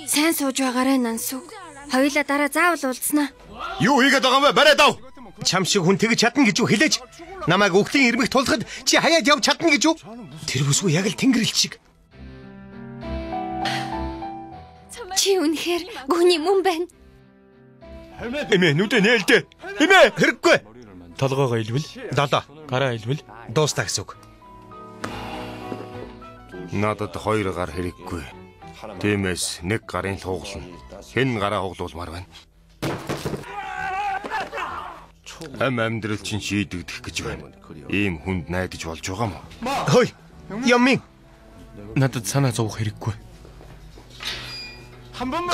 Сайн сууж байгаарай Нансүг. Хоёулаа дараа заавал уулзнаа. Юу хийгээд байгаа юм бэ? Бариад ав. Чам шиг хүн тэгж чадна гэж юу хэлээч? Намайг үхлийн ирмэгт тулахад чи хаяад явж чадна гэж юу? Тэр бүсгүй яг л тэнгэрэлт шиг. Чи үнэхээр гүний мөн байна. Эмээ нүдэ нээлдэ. Эмээ хэрэггүй. Толгоогоо илвэл 7. Гараа илвэл дуустаа гэсэн үг. Надад 2 гар хэрэггүй. Тиймээс нэг гарын л хуглана. Хэн гараа хуглуулмаар байна? Ам амьдрал чинь шийдэгдэх гэж байна. Ийм хүнд найдаж болж байгаа юм уу? Хөөе. Ямин. Надад санаа зовох хэрэггүй.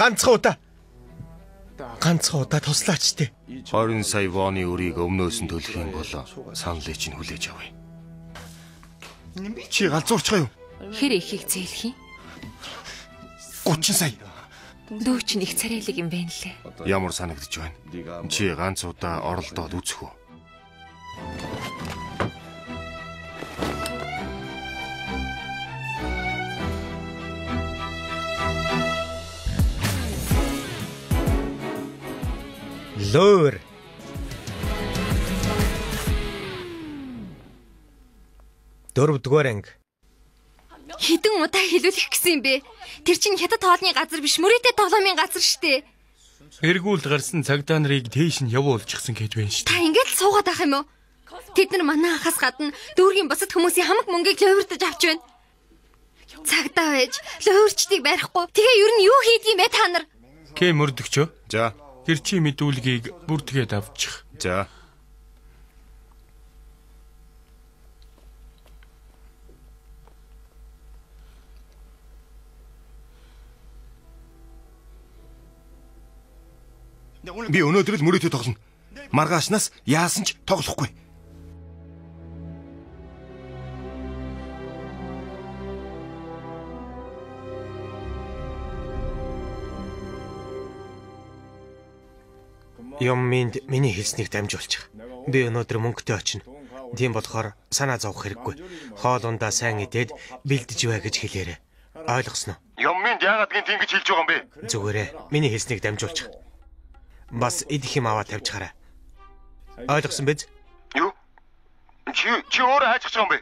Ганцхан удаа. Ганцхан удаа туслаач тээ. 20 сая воны өрийг өмнөөс нь төлөх юм бол саналыг чинь хүлээж авъя. Чи галзуурчих юу? Хэр ихийг зээлэх юм? 30 сая. Дүү чинь их царайлаг юм байна лээ. Ямар санагдаж байна? Чи ганц удаа оролдоод үзэх үү? Лөөр. Дөрөвдүгээр анги. Хэдэн удаа хэлүүлэх гэсэн юм бэ? Тэр чинь хятад хоолны газар биш, мөрөөдөө тоглоомын газар штэ. Эргүүлд гарсан цагдаа нарыг дээш нь явуулчихсан гэж байна штэ. Та ингэж л суугаад байх юм уу? Тэд нар манай анхаас гадна дүүргийн бусад хүмүүсийн хамаг мөнгийг луйвартаж авч байна. Цагдаа байж, луйварчдыг барихгүй. Тэгээ ер нь юу хийдэг юм бэ та нар? Кэ мөрдөгчөө. За. Тэр чи мэдүүлгийг бүртгээд авчих. За. Би өнөөдөр л мөрөөдөө тоглоно. Маргаашнаас яасан ч тоглохгүй. Юмминд миний хэлснийг дамжуулчих. Би өнөөдөр мөнгөтэй очино. Тийм болохоор санаа зовох хэрэггүй. Хоол ундаа сайн идээд бэлдэж бай гэж хэлээрэй. Ойлгосноо? Юмминд яагаад гинт ингэж хэлж байгаа юм бэ? Зүгээрээ миний хэлснийг дамжуулчих. Бас идэх юм аваад тавьчихарай. Ойлгосон биз? Юу? Чи өөрөө хайчих юм бэ?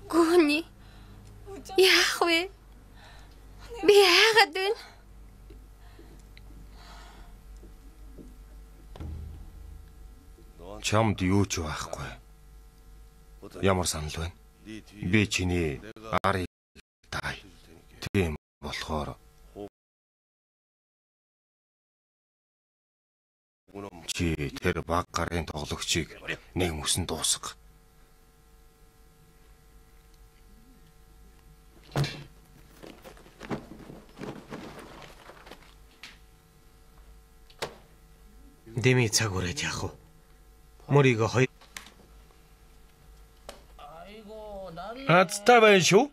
Гүний. Яах вэ? Би яагаад вэ? Чамд юу ч байхгүй. Ямар санал байна? Би чиний арыг тай. Тийм болохоор чи тэр баг гарын тоглогчийг нэг мөсөн дуусга. Дэми цаг үрээд яах вэ? Мөрийгөө хоёр Азтай байна шүү.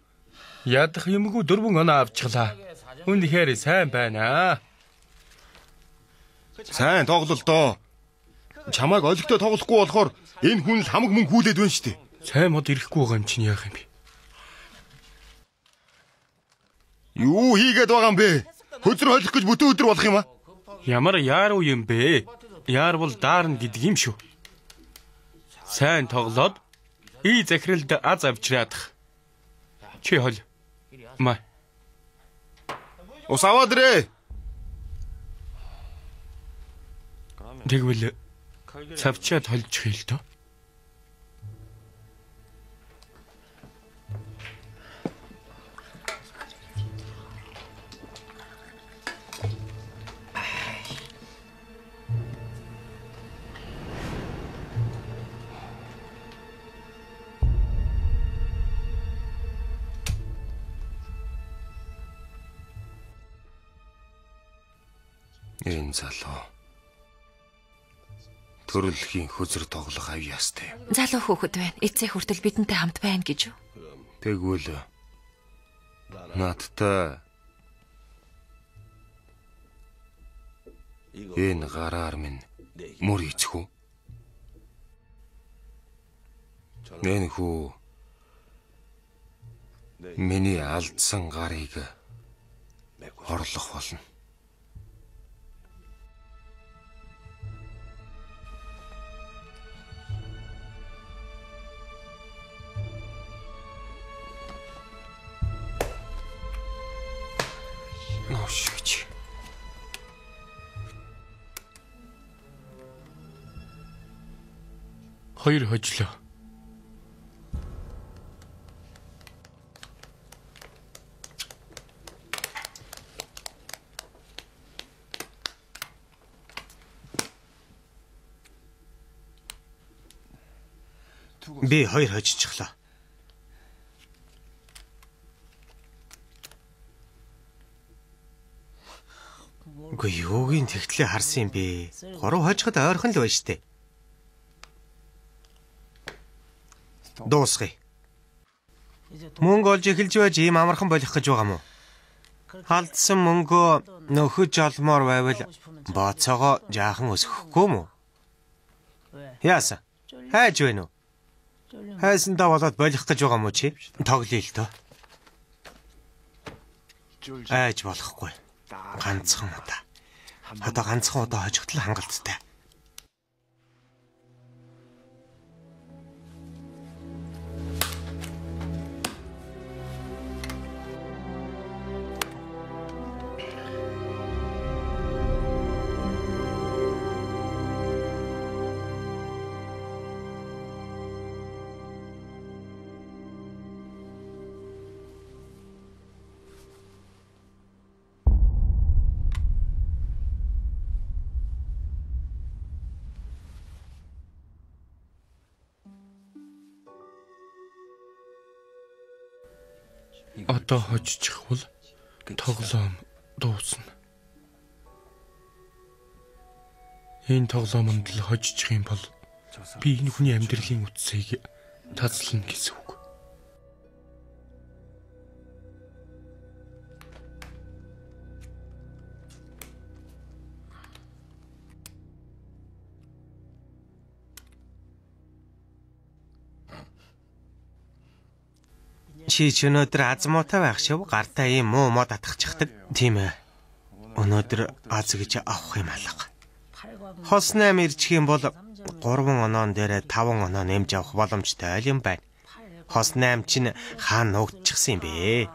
Ядах юмгүй 4 оноо авчихлаа. Үнэхээр сайн байна. Сайн тоглолтоо. Чамайг олигтой тоглохгүй болохоор энэ хүн л хамаг мөнгө хүлээд байна шүү дээ. Сайн мод ирэхгүй байгаа юм чинь яах юм бэ? Юу хийгээд байгаа юм бэ? Хөзөр холих гэж бүтэн өдөр болох юм аа? Ямар яаруу юм бэ? Яарвал даарна гэдэг юм шүү. Сайн тоглоод и захиралд аз авчраадах. Чи хол. Ма. Ус аваад ирээ. Тэгвэл цавчаад холчих хэл дөө. Энэ залуу Төрөлхийн хөзөр тоглох авьяастай. Залуу хүүхэд байна. Эцээ хүртэл бидэнтэй хамт байна гэж үү? Тэгвэл надтай энэ гараар минь мөр ийцэх үү? Энэ хүү миний алдсан гарыг хорлох болно. Новшигч. Хоёр хожлоо. Би хоёр хожчихлоо. Үгүй юугийн тэгтлээ харсан юм бэ? 3 хожиход ойрхон л байна штэ. Дуусгая. Мөнгө олж эхэлж байж ийм амархан болох гэж байгаа юм уу? Алдсан мөнгөө нөхөж олмоор байвал бооцоогоо жаахан өсгөхгүй юм уу? Яасан? Хайж байна уу? Хайсандаа болоод болох гэж байгаа юм уу чи? Тоглоё л доо. Айж болохгүй. Ганцхан удаа. Одоо ганцхан удаа хожигдол хангалттай. Одоо хожчихвол тоглоом дуусна. Энэ тоглоомонд л хожчих юм бол би энэ хүний амьдралын үтсийг тазлана гэсэн үг. Чи ч өнөөдөр аз муутай байх шив, гартаа ийм муу мод атгахчихдаг. Тийм ээ. Өнөөдөр аз гэж авах юм алга. Хос 8 ирчих юм бол 3 оноон дээрээ 5 оноо нэмж авах боломжтой юм байна. Хос 8 чинь хаана нуугдчихсан юм бэ?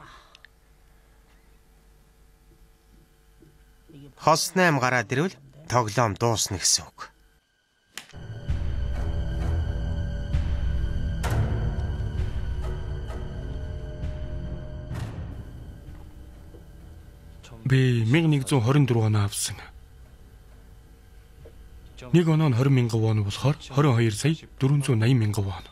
Хос 8 гараад ирвэл тоглоом дуусна гэсэн үг. Би 1124 оноо авсан. Нэг оноо нь 20 мянган вон болохоор 22 сая 480 мянган вон.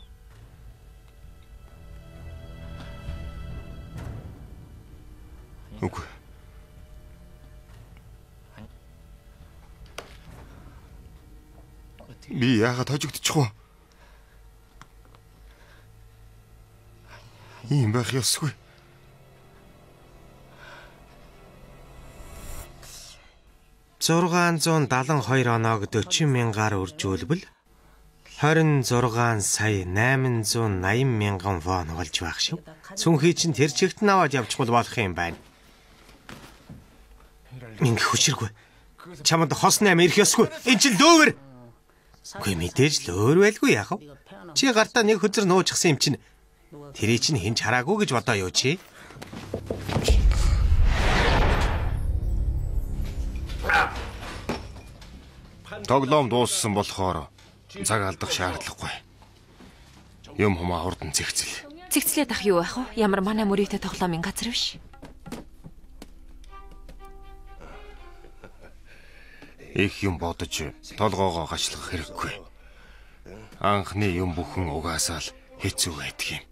Үгүй. Би яагаад хожигдчих вэ? Ийм байх ёсгүй. $672 оноог 40 мянгаар үржүүлбэл 26 сая 880 мянган вон болж байх шив. Цүнхий чинь тэр чигт нь аваад явчихвал болох юм байна. Ингэх хүчиргүй. Чамд хос 8 ирэх ёсгүй. Энд чинь лөөвөр. Үгүй мэдээж лөөр байлгүй яах вэ? Чи гартаа нэг хөзөр нуучихсан юм чинь. Тэрий чинь хэн ч хараагүй гэж бодоо юу чи? Тоглоом дууссан болохоор цаг алдах шаардлагагүй. Юм хумаа хурдан зэгцэл. Зэгцлээд ах юу байх вэ? Ямар манай мөрийтэй тоглоомын газар биш. Их юм бодож толгоогоо гачлах хэрэггүй. Анхны юм бүхэн угаасаа л хэцүү байдаг юм.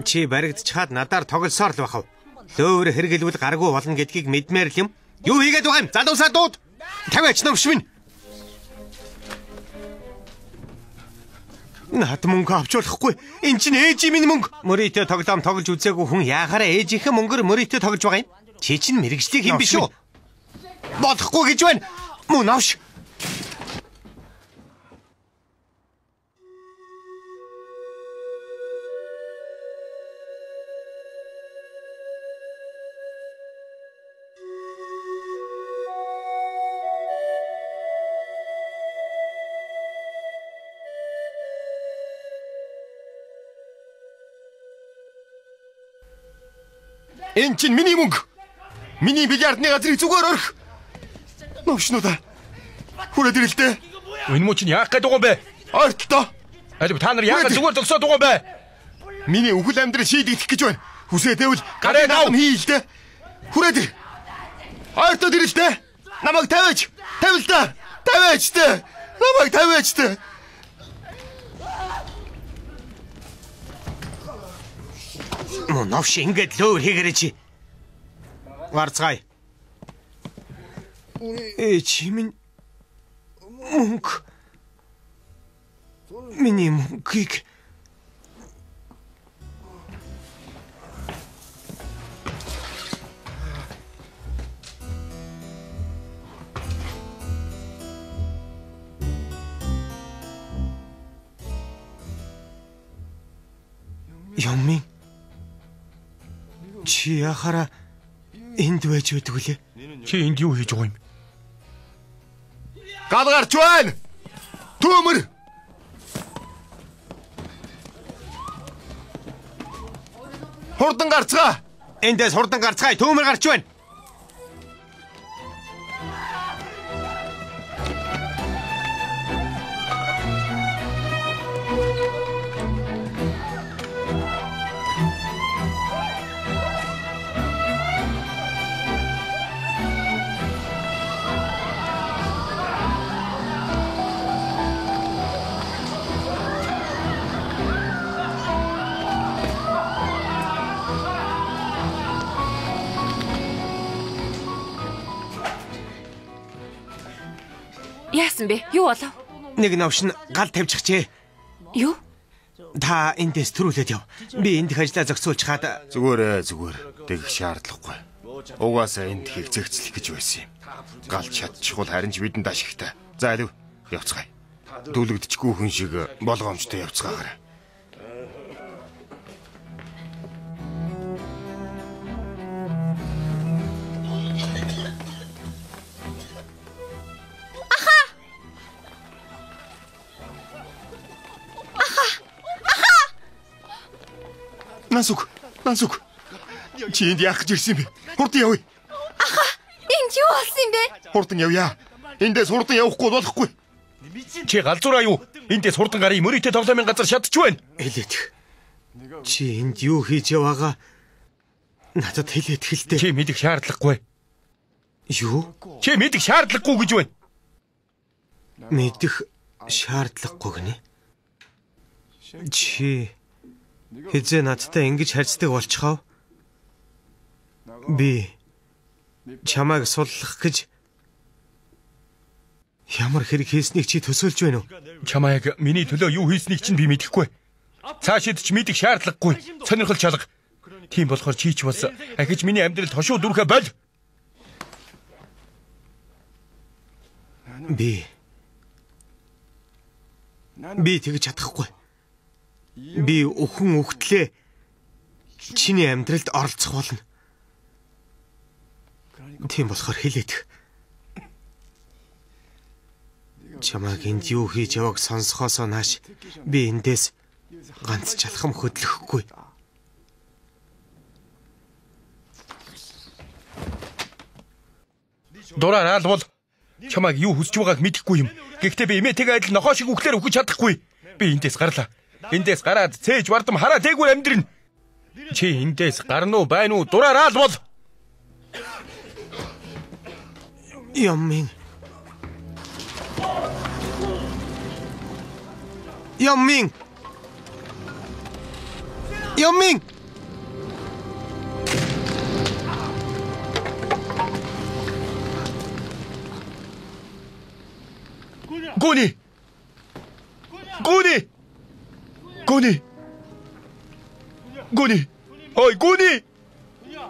Чи баригдчихад надаар тоглосоор л байх. Лөөр хэрэглэвэл гаргүй болно гэдгийг мэдмээр л юм. Юу хийгээд байгаа юм? Залуусаа дууд. Тавиач новш минь. Над мөнгө авч болохгүй. Эн чинь ээжийн минь мөнгө. Мөрийтэй тоглоом тоглож үзээгүй хүн яахаараа ээжийнхээ мөнгөөр мөрийтэй тоглож байгаа юм? Чи чинь мэрэгжлийн юм биш үү? Болохгүй гэж байна. Мөн авш. Энэ чинь миний мөнгө. Миний бильярдны газрыг зүгээр орхи. Новшнуудаа. Хүрээд ирэлтэй. Энэ муу чинь яах гээд байгаа юм бэ? Ойртолтой. Алив та нар яагаад зүгээр зогсоод байгаа юм бэ? Миний үхэл амьдрал шийдэгдэх гэж байна. Хүсээдээвэл гараа наам хийлдэ. Хүрээд ир. Ойртоод ирэлтэй. Намайг тавиач. Тавилдаа. Тавиач тэ. Намайг тавиач тэ. Мөн новш ингээд лөөр хийгэрэй чи. Гарцгаая. Ээж минь мөнгө. Миний мөнгийг Ямин чи яхара энд байж байдаг үлээ? Чи энд юу хийж байгаа юм? Гал гарч байна. Төмөр. Хурдан гарцгаа. Эндээс хурдан гарцгаая. Төмөр гарч байна. Яасан бэ? Юу болов? Нэг новш нь гал тавьчихжээ. Юу? Та эндээс төрүүлээд яв. Би энд их ажлаа зохицуулчихад Зүгээр зүгээр. Тэгэх шаардлагагүй. Угаасаа энд ихийг зэгцлэх гэж байсан юм. Гал чадчихвал харин ч бидэнд ашигтай. За алив явцгаая. Дүлэгдэхгүй хүн шиг болгоомжтой явцгаагаарай. Насук, Насук. Чи энд яах гэж ирсэн юм бэ? Хурдан явъя. Аха, энд юу болсон юм бэ? Хурдан явъя. Эндээс хурдан явахгүй болохгүй. Чи галзуураа юу? Эндээс хурдан гарыг мөрийтэй тоглоомын газар шатчих байна. Хэлээд. Чи энд юу хийж яваагаа надад хэлээд хэлтэй. Чи мэдэх шаардлагагүй. Юу? Чи мэдэх шаардлагагүй гэж байна. Мэдэх шаардлагагүй гинэ. Чи хэзээ надтай ингэж харьцдаг болчихов? Би чамайг суллах гэж ямар хэрэг хийснийг чи төсөөлж байна уу? Чамайг миний төлөө юу хийснийг чинь би мэдэхгүй. Цаашид ч мэдэх шаардлагагүй. Сонирхол чалга. Тийм болохоор чи ч бас ахиж миний амьдралд хошуу дүрхэ боль. Би тэгж чадахгүй. Би өхөн үхтлээ чиний амьдралд оролцох болно. Тийм болохоор хэлээд. Чамайг энд юу хийж явааг сонсохоосоо нааш би эндээс ганц чалхам хөдлөхгүй. Дураар албал чамайг юу хүсэж байгааг мэдэхгүй юм. Гэхдээ би эмээтэйгээ адил нохоо шиг үхлээр үхэж чадахгүй. Би эндээс гарлаа. Эндээс гараад цээж вардам хараа тээгүүр амьдрна. Чи эндээс гарна уу байна уу? Дураар албал. Ямин. Ямин. Ямин. Гүни! Гүни! Гүни! Гүни! Ой, Гүни!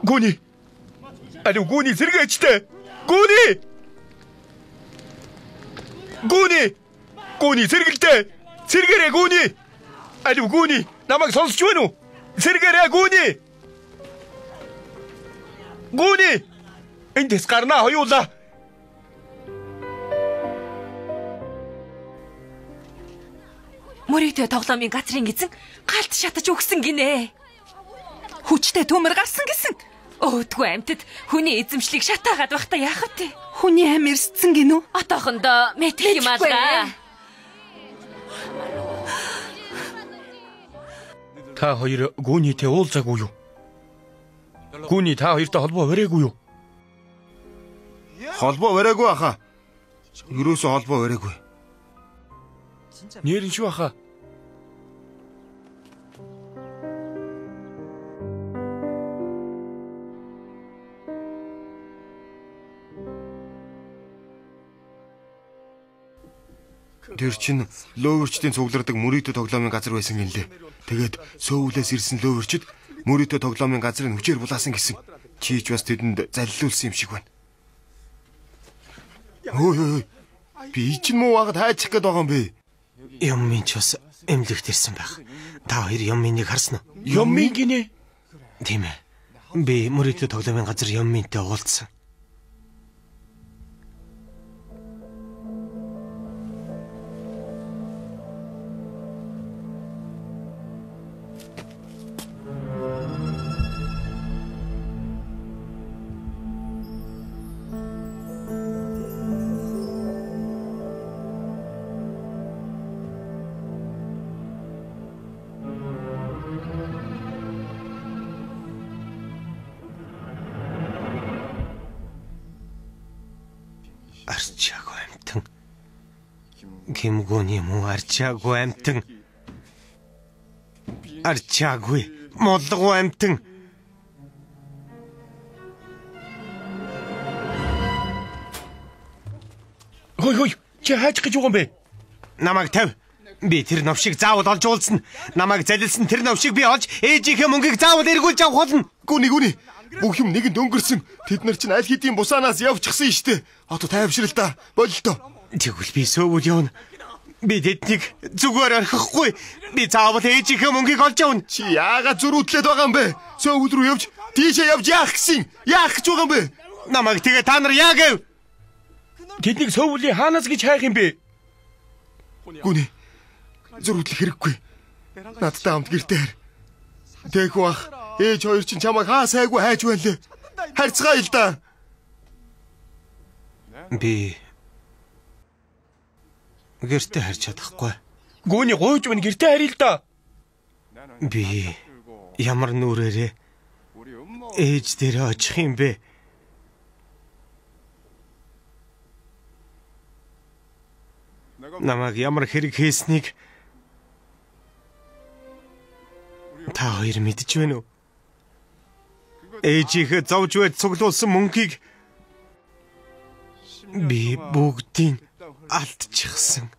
Гүни! Алуу, Гүни сэргээчтэй! Гүни! Гүни! Гүни сэргэлтэй! Сэргээрэй Гүни! Алуу, Гүни! Намайг сонсч байна уу? Сэргээрэй Гүни! Гүни! Эндээс гарнаа хоёулаа. Мөрийтэй тоглоомын газрын эзэн галт шатаж өгсөн гинэ. Хүчтэй төмөр гарсан гэсэн. Өөдгөө амьтад хүний эзэмшлийг шатаагаад байхдаа яах вэ? Хүний ам эрсдсэн гинүү? Отоохондоо мэдэх юм алгаа. Та хоёр гүнитэй уулзаагүй юу? Гүний та хоёртой холбоо бариагүй юу? Холбоо бариагүй аха. Ерөөсөө холбоо бариагүй. Нэр нь шүү аха. Тэр чинь лөөвөрчдийн цуглардаг мөрийтэй тоглоомын газар байсан гинлээ. Тэгээд Сөүлээс ирсэн лөөвөрчд мөрийтэй тоглоомын газрыг хүчээр булаасан гэсэн. Чи ч бас тэдэнд залилуулсан юм шиг байна. Хөөе хөөе. Би чинь муу байгаад хайчих гээд байгаа юм бэ? Яммин ч бас эмнэлэгт ирсэн байх. Та хоёр Ямминыг харсан уу? Яммин гинэ? Тийм ээ. Би мөрийтэй тоглоомын газар Ямминтэй уулзсан. Арчаагүй амтан. Кимгүний муу арчаагүй амтан. Арчаагүй молгоо амтан. Хой хой, чи хайчих гэж байгаа юм бэ? Намайг тавь. Би тэр новшиг заавал олж уулзна. Намайг залилсан тэр новшиг би олж ээжийнхээ мөнгийг заавал эргүүлж авах болно. Гүний гүний. Бүх юм нэгэнд өнгөрсөн. Тэд нар чинь аль хэдийн бусаанаас явчихсан шүү дээ. Одоо тайвшрал та. Бололтоо. Тэгвэл би Сөүл явна. Би тэднийг зүгээр орхихгүй. Би заавал ээжийнхээ мөнгийг олж авна. Чи яагаад зөрүүдлээд байгаа юм бэ? Сөүл рүү явж тийшээ явж яах гэсэн? Яах гэж байгаа юм бэ? Намайг тэгээ та нар яа гэв? Тэднийг Сөүлийн хаанаас гэж хайх юм бэ? Гүний. Зөрүүдлэх хэрэггүй. Надтай хамт гэртээ хар. Тэхүү ах, ээж хоёр чинь чамайг хаа сайгүй хайж байна лээ. Харьцгаая л да. Би гэртээ харж чадахгүй. Гүний гуйж байна гэртээ харъя л да. Би ямар нүрээрээ ээж дээрээ очих юм бэ? Намайг ямар хэрэг хийснийг та хоёр мэдэж байна уу? Ээжийнхээ зовж байж цуглуулсан мөнгийг би бүгдийг алдчихсан.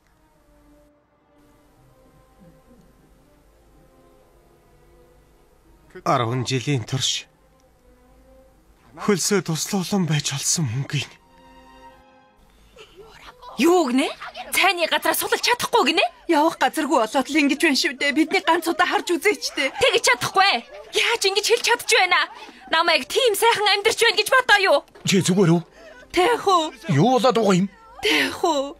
Арван жилийн турш хөлсөө туслуулан байж олсон мөнгийг. Юу гинэ? Цайны газараа сулалж чадахгүй гинэ? Явах газаргүй болоод л ингэж байна шүү дээ. Бидний ганц удаа харж үзээч дээ. Тэгж чадахгүй. Яаж ингэж хэлж чадж байна? Намайг тийм сайхан амьдарч байна гэж бодоо юу? Чи зүгээр үү? Тээх үү? Юу болоод байгаа юм? Тээх үү?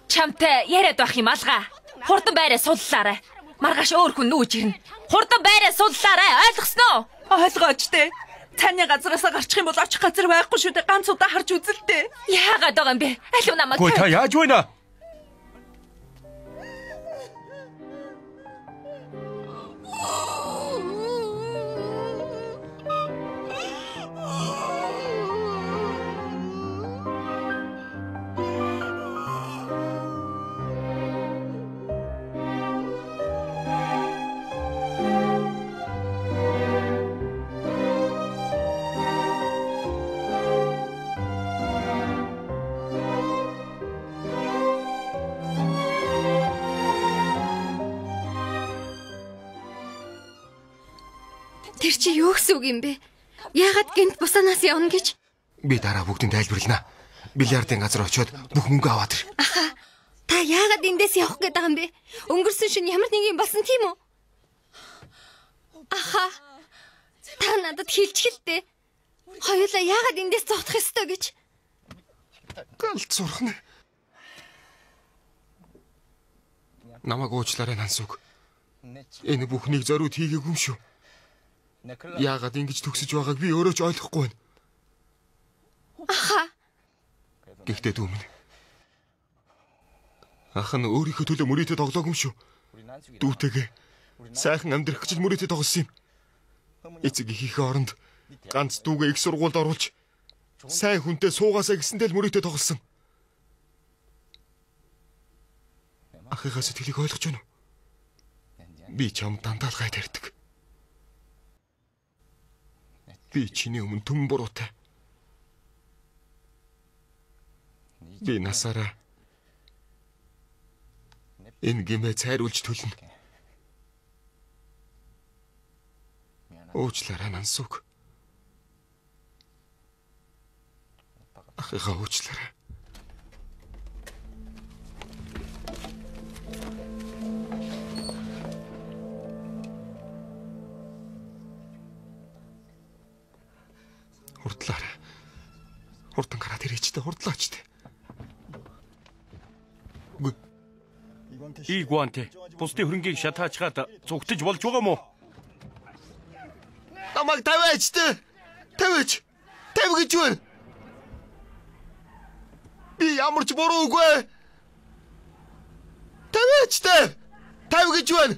Чамтай яриад байх юм алгаа. Хурдан байраа суллаарай. Маргааш өөр хүн нүүж ирнэ. Хурдан байраа суллаарай. Ойлгосноо? Ойлгооч дээ. Цайны газараасаа гарчих юм бол очих газар байхгүй шүү дээ. Ганц удаа харж үзэлтэй. Яагаад байгаа юм бэ? Алив намайг. Гү та яаж байна? чи юу гэсэн үг юм бэ? Яагаад гэнт бусаанаас явна гэж? Би дараа бүгдэнд тайлбарлана. Бильярдын газар очиод бүх мөнгө аваад ир. Аха. Та яагаад эндээс явах гээд байгаа юм бэ? Өнгөрсөн шөнө ямар нэг юм болсон тийм үү? Аха. Та надад хэлчих л дээ. Хоёулаа яагаад эндээс зогтох ёстой гэж? Галзуурхна. Намайг уучлаарай Нансүг. Энэ бүхнийг зориуд хийгээгүй юм шүү. Яагаад ингэж төгсөж байгааг би өөрөө ч ойлгохгүй байна. Аха. Гэхдээ дүү минь. Ах нь өөрийнхөө төлөө мөрийтэй тоглоогүй юм шүү. Дүүтэйгээ сайхан амьдрах гэж мөрийтэй тоглосон юм. Эцэг эхийнхээ оронд ганц дүүгээ их сургуульд оруулж сайн хүнтэй суугаасаа гэсэндээ л мөрийтэй тоглосон. Ахыхаа сэтгэлийг ойлгож байна уу? Би чамд дандаа л гай тарьдаг. Би чиний өмнө түн буруутай. Би насаараа энэ гэмээ цайруулж төлнө. Уучлаарай Нансүг. Ахыхаа уучлаарай. Хурдлаарай. Хурдан гараад ирээч тэ, хурдлаач тэ. И Гуанте, бусдын хөрөнгийг шатаачгаад зүгтэж болж байгаа мó? Намайг тавиач тэ. Тавиач. Тавь гэж байна. Би ямар ч буруу үгүй. Тавиач тэ. Тавь гэж байна.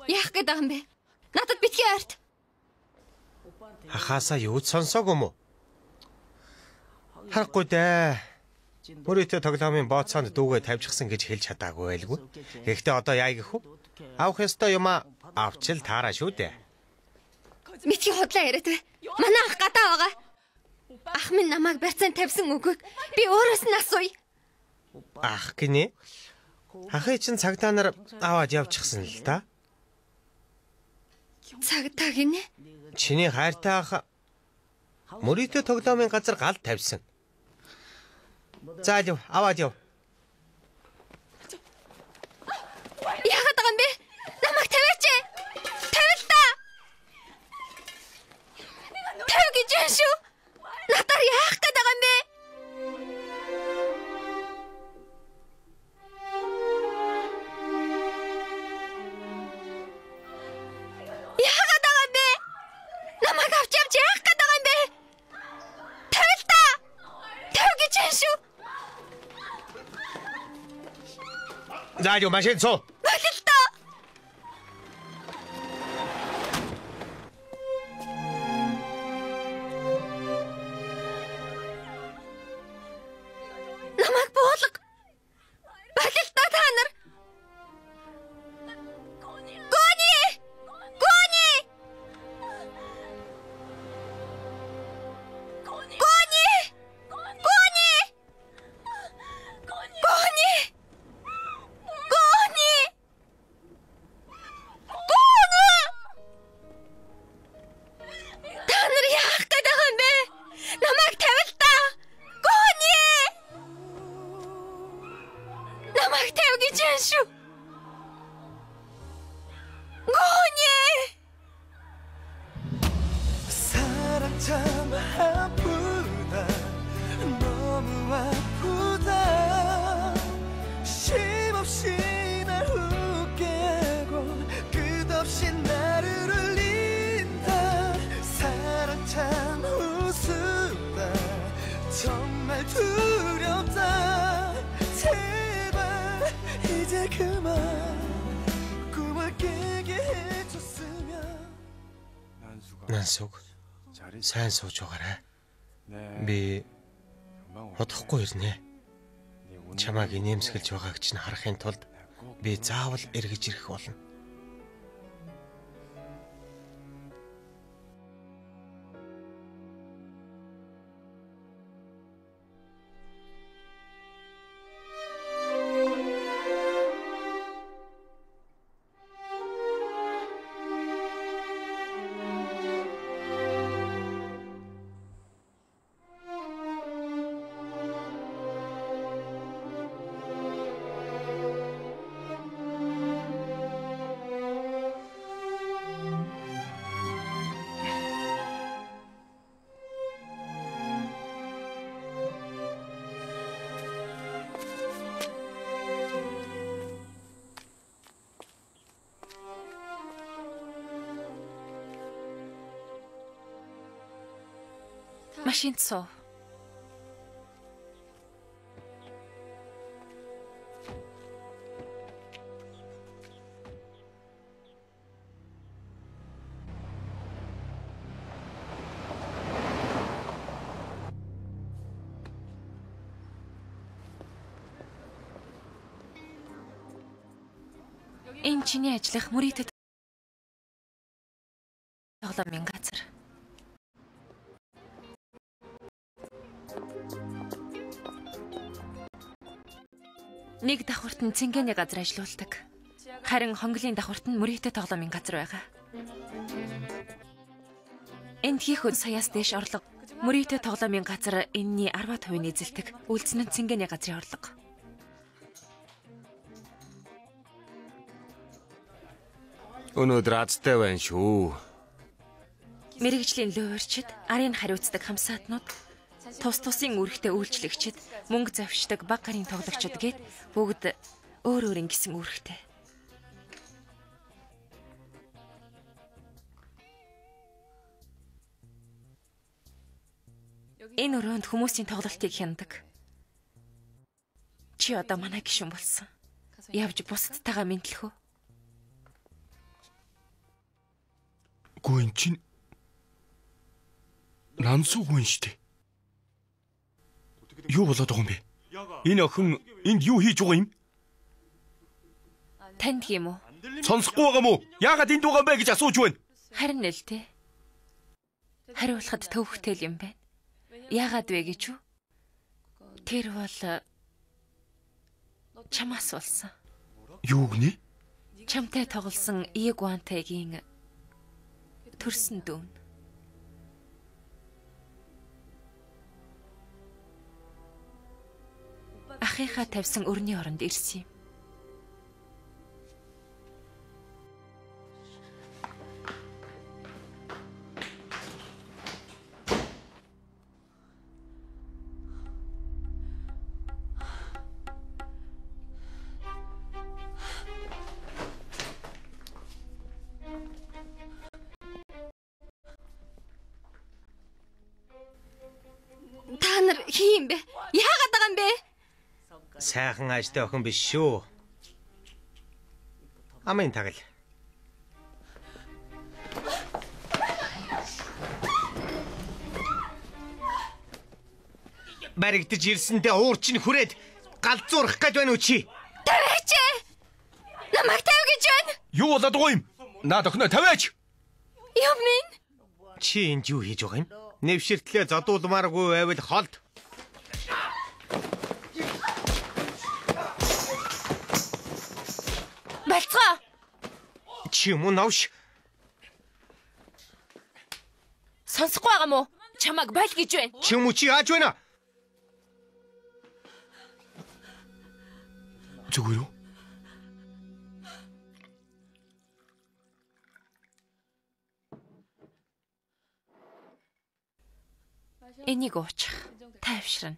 Яах гээд байгаа юм бэ? Надад битгий ойрт. Ахаасаа юу ч сонсоогүй юм уу? Харахгүй дээ. Мөрийтэй тоглоомын бооцоонд дүүгээ тавьчихсан гэж хэлж чадаагүй байлгүй. Гэхдээ одоо яа гэх вэ? Авах ёстой юмаа авчил таараа шүү дээ. Битгий худлаа яриад бай. Манай ах гадаа байгаа. Ах минь намайг барьцаанд тавьсан үгийг би өөрөөс нь асууя. Ах гинэ? Ахыг чинь цагдаа нар аваад явчихсан л да. Цагдаа гинэ? Чиний хайртай ах мөрийтэй тоглоомын газар гал тавьсан. За л аваад яв. Яагаад байгаа юм бэ? Намайг тавиач. Тавил та. Тавь гэж байна шүү. Надаар яах гээд байгаа юм бэ? Яагаад байгаа юм бэ? Намайг авч явж яах гээд байгаа юм бэ? Тавил та. Тавь гэж байна шүү. За юу машин суу. Болил та. Намайг буулга. Болил та та нар. Гони! Гони! Гони! Гони! Гони! Гони! Гони! Та нар яах гээд байгаа юм бэ? Намайг тавил та. Гони! Намайг тавь гэж байна шүү. Гони! 사랑 참 아프다 너무 아프다 쉼없이 날 웃게 하고 끝없이 나를 울린다 사랑 참 우습다 정말 두렵다 제발 이제 그만 꿈을 깨게 해줘. Нансуг сайн сууж байгаарай. Би удахгүй ирнэ. Чамайг инээмсэглэж байгааг чинь харахын тулд би заавал эргэж ирэх болно. Машинд суу. Энэ чиний ажиллах мөрийтэй тоглоомын газар. Нэг давхарт нь цэнгэний газар ажиллаулдаг. Харин хонглын давхарт нь мөрийтэй тоглоомын газар байгаа. Энд хийх саяас дээш орлого. Мөрийтэй тоглоомын газар энэний 10% нь эзэлдэг. Үлдсэн нь цэнгэний газрын орлого. Өнөөдөр азтай байна шүү. Мэргэжлийн лөөрчд, арын хариуцдаг хамсаатнууд, тус тусын үүрэгтэй үйлчлэгчид, мөнгө завшдаг баг гарын тоглогчид гээд бүгд өөр өөр ингэсэн үүрэгтэй. Энэ өрөөнд хүмүүсийн тоглолтыг хянадаг. Чи одоо манай гишүүн болсон. Явж бусадтайгаа мэдлэх үү? Гүн эн чинь Нансуу хүн шүү дээ. Юу болоод байгаа юм бэ? Энэ охин энд юу хийж байгаа юм? Танд юм уу? Сонсохгүй байгаа мó? Яагаад энд байгаа юм бэ гэж асууж байна. Харин л тэ. Хариулахад төвхтэй юм байна. Яагаад вэ гэж үү? Тэр бол чамаас болсон. Юу гинэ? Чамтай тоглосон Игуантайгийн төрсөн дүүн. Ахынхаа тавьсан өрний оронд ирсэн юм. Та нар хин юм бэ? Яагаад байгаа юм бэ? Сайхан ажтай охин биш шүү. Амын тагал. Баригдаж ирсэндээ уур чинь хүрээд галзуурах гээд байна уу чи? Тавиач! Намайг тавь гэж байна. Юу болоод байгаа юм? Наад охиноо тавиач. Юм минь. Чи энд юу хийж байгаа юм? Нэвширтлээ зодуулмааргүй байвал холд. Болцгоо. Чи юм уу новш? Сонсохгүй байгаа мó? Чамайг боль гэж байна. Чи юм уу чи яаж байна? Зүгээр үү? Энийг уучих. Тайвширна.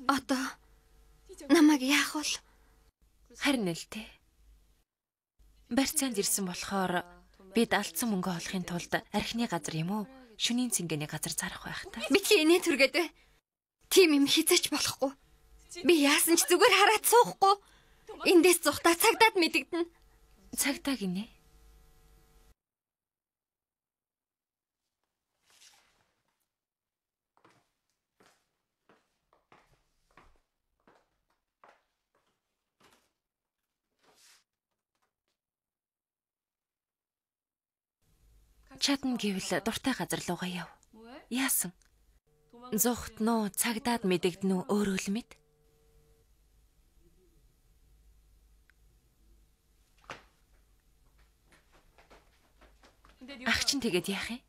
Одоо намайг яах вэ? Харин л тэ. Барьцаанд ирсэн болохоор бид алдсан мөнгө олохын тулд архины газар юм уу? Шөнийн цэнгэний газар зарах байх та. Битгий инээ түргээд бай. Тийм юм хизээч болохгүй. Би яасан ч зүгээр хараад суухгүй. Эндээс зугтаа цагдаад мэдэгдэнэ. Цагдаа гинэ. Чадна гэвэл дуртай газар руугаа яв. Яасан? Зугтноо, цагдаад мэдэгдэнэ үү өөрөө л мэд. Ах чинь тэгээд яах юм?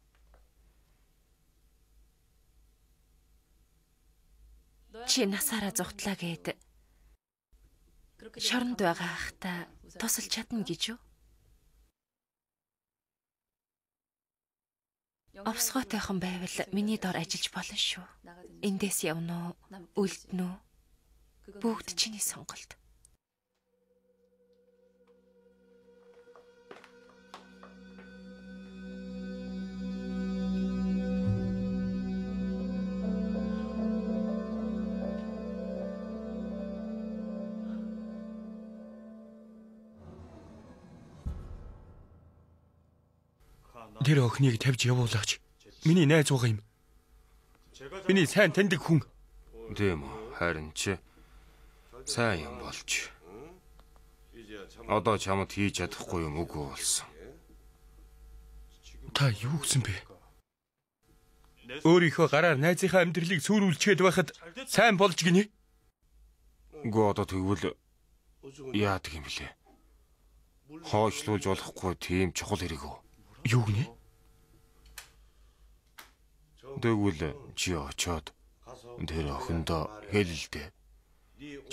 Чи насаараа зугтлаа гээд шоронд байгаа ахта тусалж чадна гэж юу? Овсгоотойхон байвал миний дор ажиллаж болно шүү. Эндээс явна уу, үлдэнэ үү? Бүгд чиний сонголт. Тэр охиныг тавьж явуулаач. Миний найз байгаа юм. Миний сайн таньдаг хүн. Тийм үү. Харин чи сайн юм болж. Одоо чамд хийж чадахгүй юм үгүй болсон. Та юу гэсэн бэ? Өөрийнхөө гараар найзынхаа амьдралыг сүрүүлчихэд байхад сайн болж гинэ? Үгүй одоо тэгвэл яадаг юм бэлээ? Хойшлуулж болохгүй тийм чухал хэрэг үү? Юу гинэ? Тэгвэл чи очоод тэр охиндоо хэлэлдэ.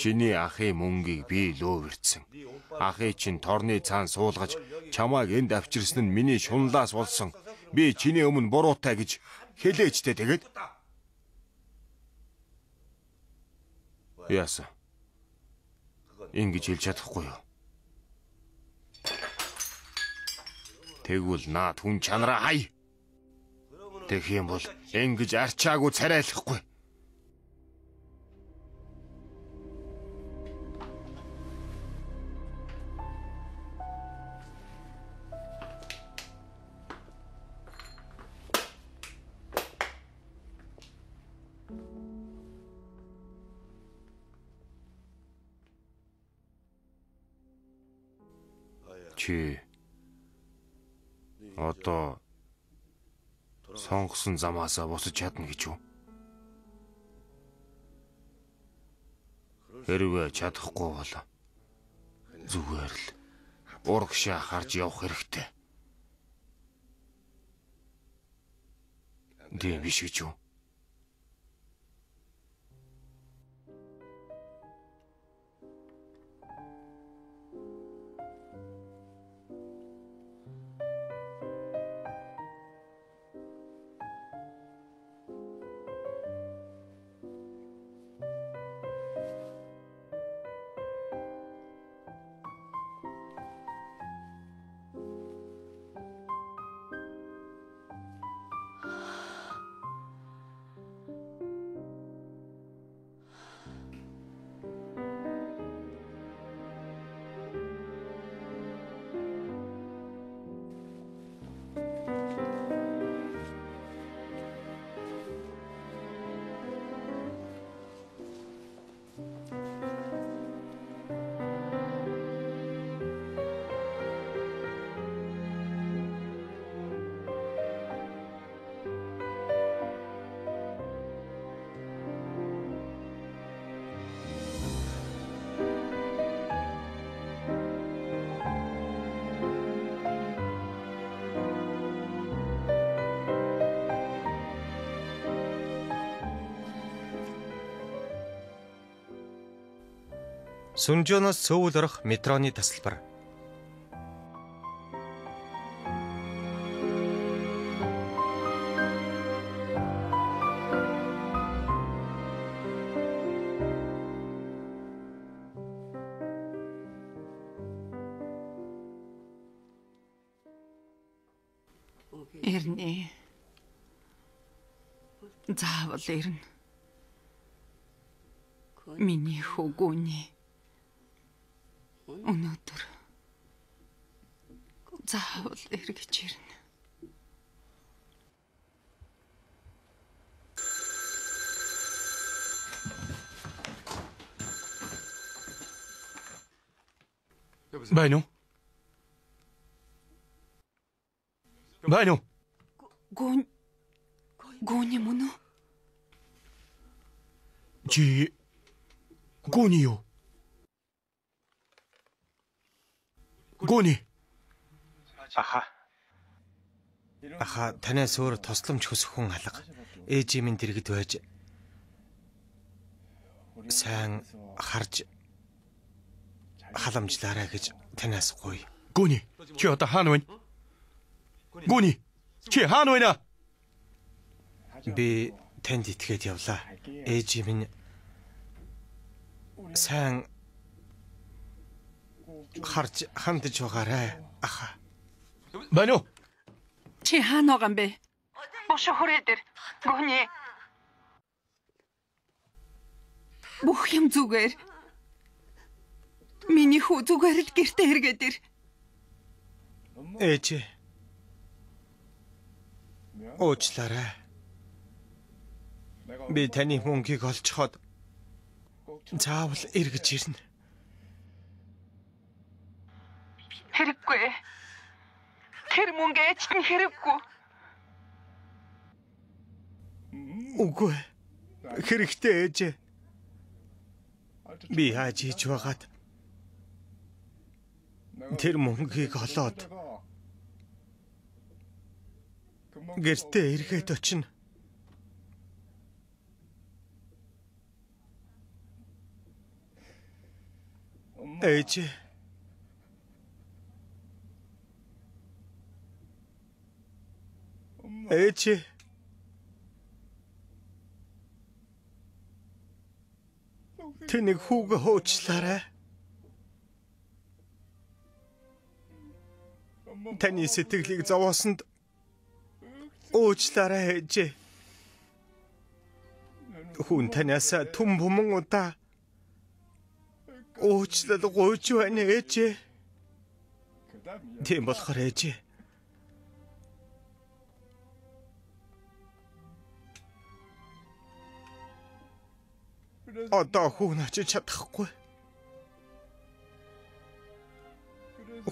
Чиний ахын мөнгийг би лөөвөрцөн. Ахыг чинь торны цаан суулгаж чамайг энд авчирсан нь миний шунлаас болсон. Би чиний өмнө буруутай гэж хэлээчтэй тэгээд. Яасан? Ингэж хэлж чадахгүй юу? Тэгвэл наад хүн чанараа хай. Тэгэх юм бол ингэж арчаагүй царайлахгүй. Чи одоо сонгосон замаасаа босож чадна гэж үү? Хэрвээ чадахгүй бол зүгээр л урагшаа харж явах хэрэгтэй. Тийм биш гэж үү? Сүнжөөноос Сөүл орох метроны тасалбар. Ирнэ. Заавал ирнэ. Миний хүү Гүний өнөөдөр заавал эргэж ирнэ. Байна уу? Байна уу? Гүний мөн үү? Чи Гүний юу? Гүний. Аха. Аха, танаас өөр тусламж хүсэх хүн алга. Ээжийн минь дэргэд байж сайн харж халамжлаарай гэж танаас гуй. Гүний, чи одоо хаана байна? Гүний, чи хаана байна? Би танд итгээд явлаа. Ээжийн минь сайн харж хандж байгаарай. Аха. Байна уу? Чи хаана байгаа юм бэ? Бошоо хүрээ дээр. Гүний. Бүх юм зүгээр. Миний хүү зүгээр л гэртээ эргээд ир. Ээж. Уучлаарай. Би таны мөнгийг олцоход заавал эргэж ирнэ. Хэрэггүй. Тэр мөнгө ээжт нь хэрэггүй. Үгүй. Хэрэгтэй ээж. Би яаж хийж байгаад тэр мөнгийг олоод гэртээ эргээд очино. Ээж. Ээж. Тэнийг хүүгээ хуучлаарай. Таны сэтгэлийг зовоосонд уучлаарай ээж. Хүн танаас түн буман удаа уучлал гуйж байна ээж. Тийм болохоор ээж. Одоо хүүн очиж чадахгүй.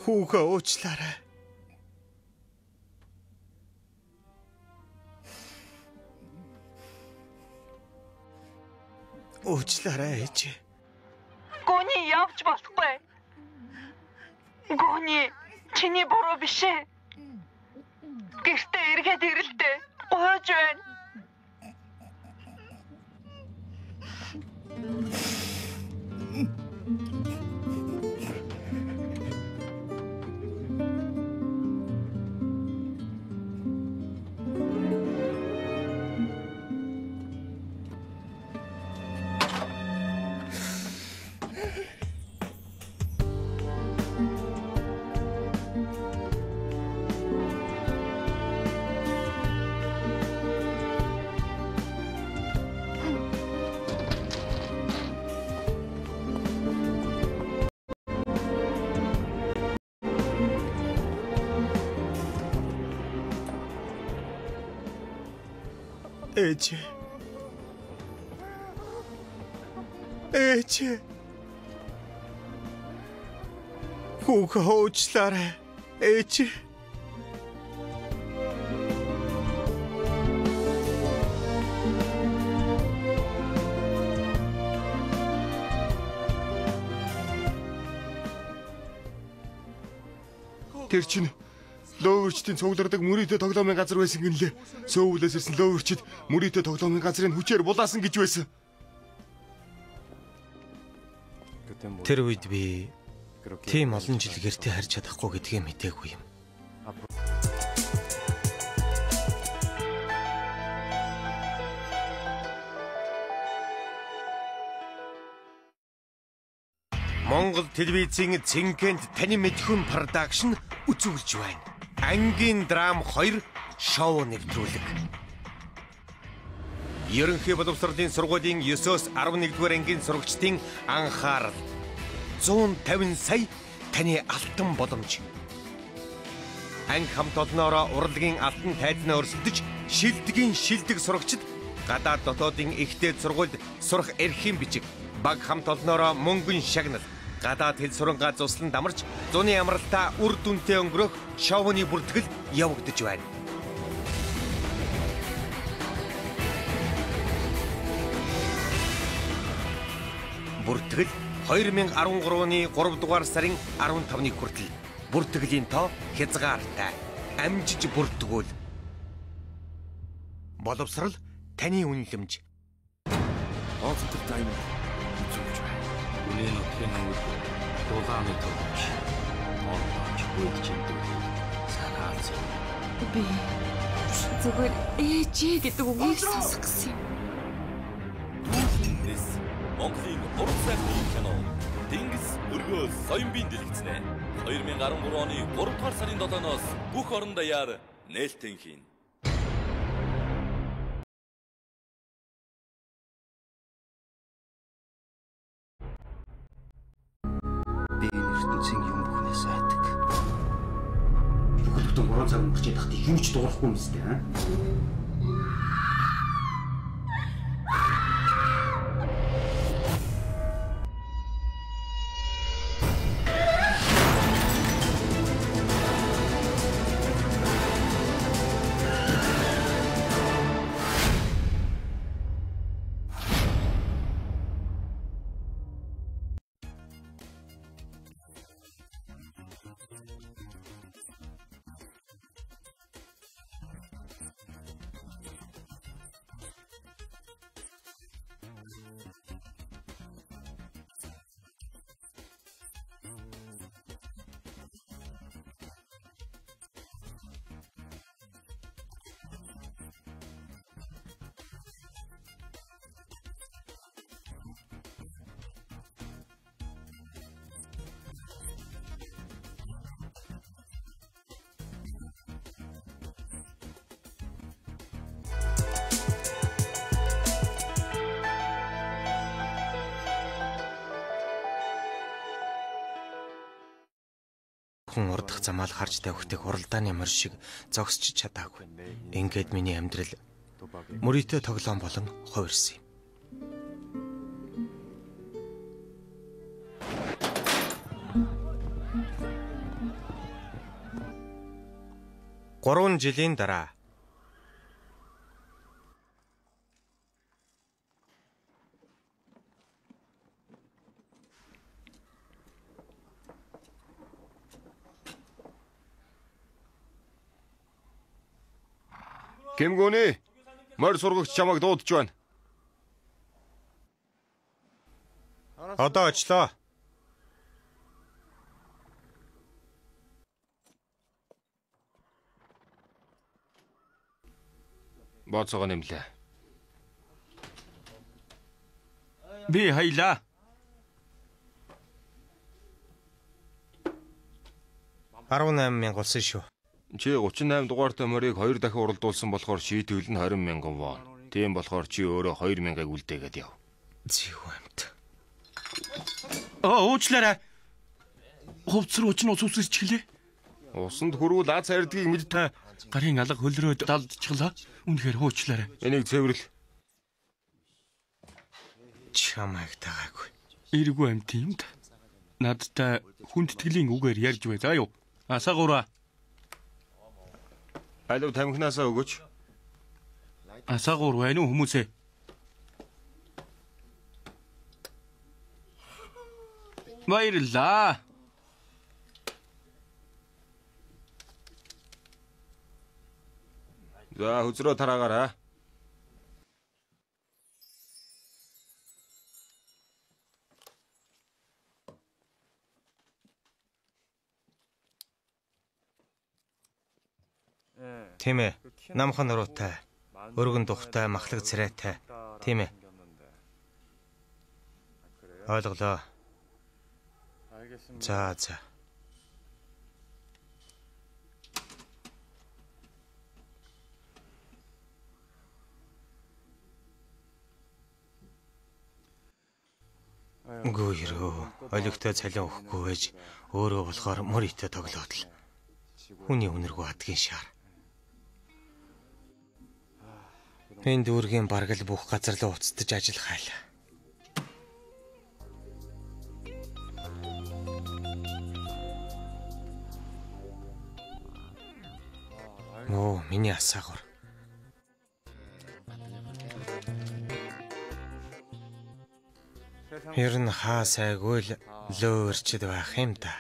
Хүүгээ уучлаарай. Уучлаарай ээж. Гүний явж болохгүй. Гүний чиний буруу биш ээ. Гэртээ эргээд ирэлтэй. Гуйж байна. Ээж. Ээж. Хүүгээ уучлаарай. Ээж. Тэр чинь лөөвөрчдийн цуглардаг мөрийтэй тоглоомын газар байсан гинлээ. Сөөвлөөс ирсэн лөөвөрчд мөрийтэй тоглоомын газрыг хүчээр булаасан гэж байсан. Тэр үед би тийм олон жил гэртээ харж чадахгүй гэдгээ мдээгүй юм. Монгол телевизийн Цэнгэнд таны мэдхүн production үзүүлж байна. Ангийн драм 2 шоу нэвтрүүлэг. Ерөнхий боловсролын сургуулийн 9-өөс 11-р ангийн сурагчдын анхаарал. 150 сая таны алтан боломж. Анги хамт олноороо урлагийн алтан тайзнаа өрсөлдөж шилдгийн шилдэг сурагчид гадаад дотоодын ихтэй сургуульд сурах эрхийн бичиг, баг хамт олноороо мөнгөн шагнал, гадаад хэл сурангаа зуслан дамарч зуны амралтаа үр дүнтэй өнгөрөх шоуны бүртгэл явагдаж байна. Бүртгэл 2013 оны 3 дугаар сарын 15-ны хүртэл. Бүртгэлийн тоо хязгаартай. Амжиж бүртгүүл. Боловсрал таны үнэлэмж. Тооцдог тайм үзүүлж байна. Үнэ нутгийн үйл дулааны төвч. Ордооч үед чимдүүлэх санаалцсан. Би зүгээр ээжээ гэдэг үгийг сонсох гэсэн юм. Монголын уран сайхны кино Тэнгис өргөө соёмбийн дэлгэцнэ. 2013 оны 3 дугаар сарын 7-оос бүх орон даяар нээлтэн хийн. Би энэ ертөнцийн юм бүхнээс айдаг. Бүхэл бүтэн 3 цаг өнгөрч ядахад юу ч дуурахгүй юм зү, аа? Хүн урдах замаал харж тавихтыг уралдааны морь шиг зогсож чадаагүй. Ингээд миний амьдрал мөрийтэй тоглоом болон хувирсан юм. Гурван жилийн дараа Кимгүний морь сургагч чамайг дуудаж байна. Одоо очлоо. Бооцоогоо нэмлээ. Би хаялаа. 18 мянга болсон шүү. Чи 38 дугаартай морийг 2 дахин уралдуулсан болохоор шийтгэл нь 20 мянган вон. Тийм болохоор чи өөрөө 2 мянгаыг үлдээгээд яв. Зэвүү амт. Аа, уучлаарай. Хувц руу ч ус үсэрчихлээ. Усанд хүрвэл аз хайрдгийг мэддэг. Та гарын алга хөлрөөд далдчихлаа. Үнэхээр уучлаарай. Энийг цэвэрлэл. Чамайг тагаагүй. Эргүй амт юм да. Надтай хүндэтгэлийн үгээр ярьж бай заа юу. Асаагаараа. Алив тамхинаасаа өгөөч. Асаагуур байна уу хүмүүсээ? Баярлалаа. За хөзрөө тараагаарай. Тийм ээ. Намхан нуруутай, өргөн тухтай, махлаг царайтай. Тийм ээ. Ойлголоо. За за. Гүйрөө, олигтой цалин өгөхгүй байж өөрөө болохоор мөрийтэй тоглоод л хүний үнэргүй адгийн шаар. Энэ дүүргийн бараг л бүх газар руу уцтаж ажил хайлаа. Нөө, миний асаагур. Ер нь хаа сайгүй л лөөрчд байх юм да.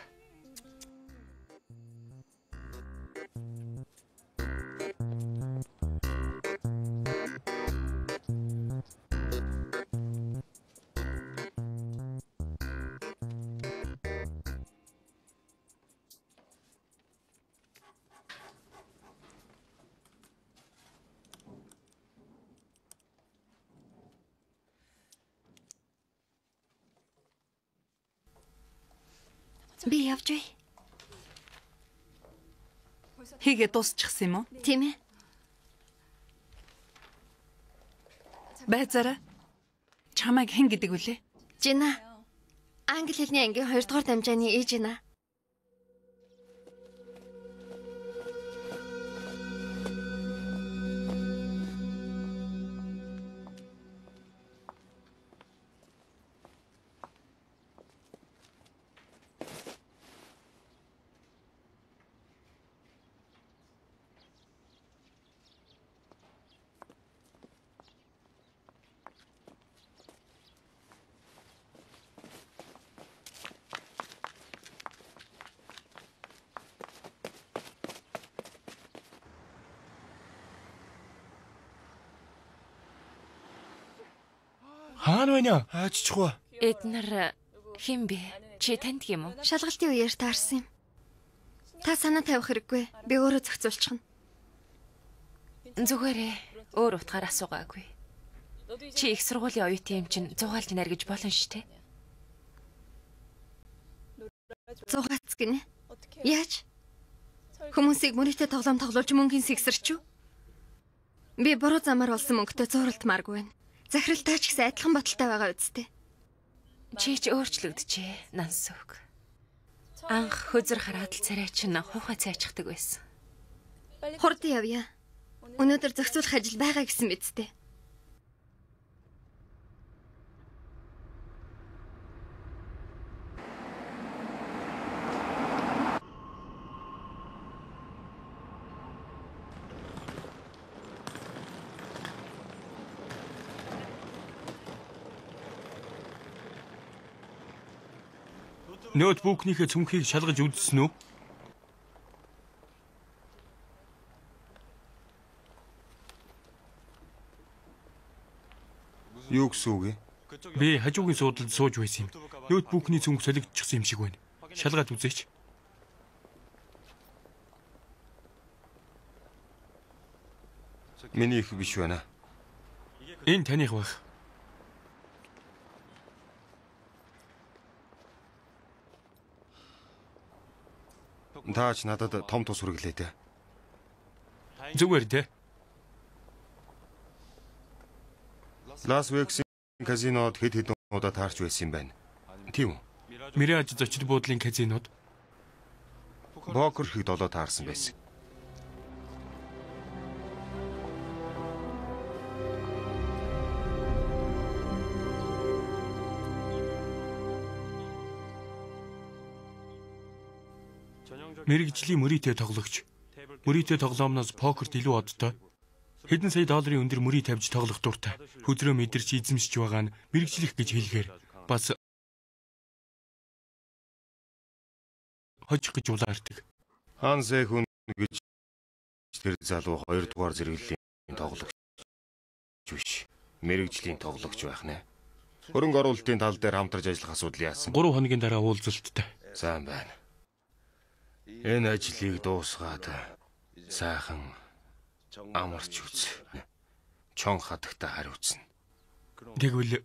Би явж бай. Хийгээ дуусчихсан юм уу? Тийм ээ. Байзаараа. Чамайг хэн гэдэг вүлээ? Жина. Англи хэлний ангийн 2 дугаар дамжааны ээж Жина. Хаана байна? Аажчихва. Эднэр хэн бэ? Чи таньдаг юм уу? Шалгалтын үеэр таарсан юм. Та санаа тавих хэрэггүй. Би өөрөө зохицуулчихна. Зүгээрээ өөр утгаар асуугаагүй. Чи их сургуулийн оюутан юм чинь зугаалж наргиж болно шүү дээ. Зугаац гинэ. Яаж? Хүмүүсийг мөрийтэй тоглоом тоглуулж мөнгөний сэгсэрч үү? Би буруу замаар олсон мөнгөтэй зууралдмааргүй байна. Захиралтай ч гэсэн адилхан бодолтой байгаа үсттэй. Чи ч өөрчлөгдөжээ, Нансүг. Анх хөзөр хараад л царай чинь хуухай цайчдаг байсан. Хурдан явъя. Өнөөдөр зохицуулах ажил байгаа гэсэн мэт дээ. Ноутбукнийхээ цүнхийг шалгаж үзсэн үү? Юу гэсэн үг юм? Би хажуугийн суудалд сууж байсан юм. Ноутбукны цүнх солигдчихсан юм шиг байна. Шалгаад үзээч. Миний их биш байна. Энэ таних байх. Таач надад том тус хүргэлээ дээ. Зүгээр дээ. Лас Вегасын казинод хэд хэдэн удаа таарч байсан юм байна. Тийм үү? Мираж зочид буудлын казинод покер хийх долоо таарсан байсан. Мэргэжлийн мөрийтэй тоглогч. Мөрийтэй тоглоомноос покерт илүү одтой. Хэдэн сая долларын өндөр мөрий тавьж тоглох дуртай. Хөдрөө мэдэрч эзэмшиж байгаа нь мэргэжлэх гэж хэлэхээр бас хожих гэж улаардаг. Хан Сэхүн гэж тэр залуу 2 дугаар зэрэглэлийн тоглогч биш. Мэргэжлийн тоглогч байх нэ. Хөрөнгө оруулалтын тал дээр хамтарч ажиллах асуудал яасан? 3 хоногийн дараа уулзалттай. Сайн байна. Энэ ажлыг дуусгаад сайхан амарч үз. Чон хатагта хариуцна. Тэгвэл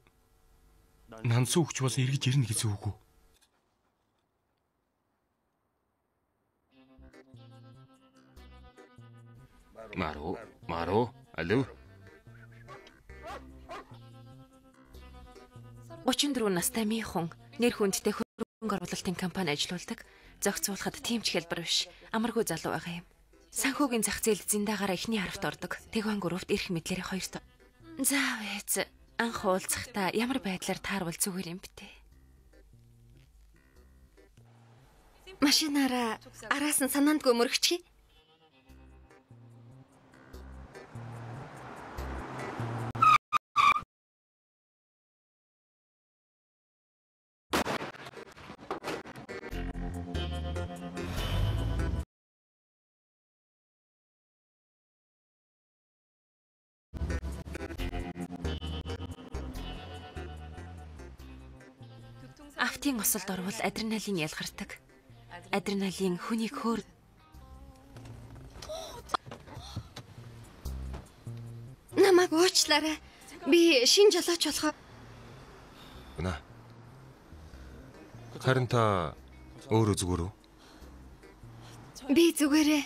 Нансүгч бас эргэж ирнэ гэсэн үг үү? Мару, Мару, алив. 34 настай михон нэр хүндтэй хөрөнгө оруулалтын компани ажилуулдаг. Зохицуулахад тийм ч хялбар биш. Амаргүй залуу байгаа юм. Санхүүгийн зах зээлд зиндагаараа эхний харафт ордог. Тэгван гүрвт эрх мэдлэрээ хоёрт. За вэз анх уулзахдаа ямар байдлаар таарвал зүгээр юм бэ? Машинаараа араас нь санаандгүй мөрөгчхий. Автын осолд орвол адреналин ялгардаг. Адреналин хүнийг хөөр. Намайг уучлаарай. Би шин жолооч болохоо. Үнэ. Харин та өөрөө зүгээр үү? Би зүгээрээ.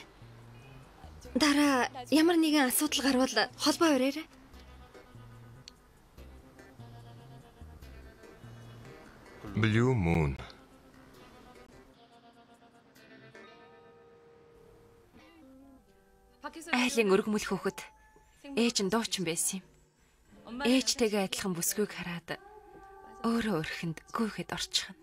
Дараа ямар нэгэн асуудал гарвал холбоо өрөөрэй. Blue Moon. Айлын өргөмөл хөөхөд ээж нь дуучин байсан юм. Ээжтэйгээ адилхан бүсгүйг хараад өөрөө өрхөнд гүйхэд орчихно.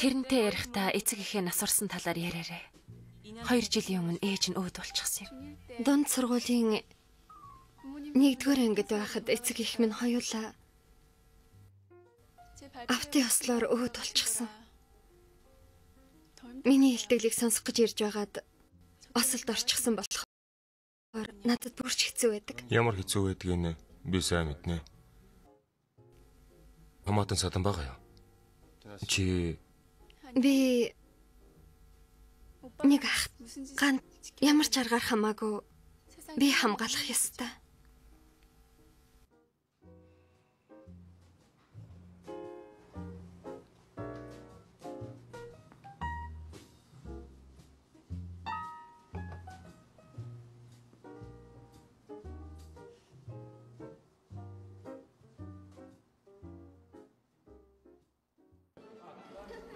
Тэрнтэй ярихдаа эцэг эхээ нас орсон талаар яриарай. 2 жилийн өмнө ээж нь өөд болчихсон юм. Дунд сургуулийн 1-р ангид байхад эцэг эх минь хоёулаа автын ослоор өөд болчихсон. Миний илтгэлийг сонсох гэж ирж байгаад осолд орчихсон болохоор надад бүр ч хэцүү байдаг. Ямар хэцүү байдгийг би сайн мэднэ. Хамаатан садан байгаа юу? Чи би нэг ах ганц ямар ч аргаар хамаагүй би хамгаалах ёстой.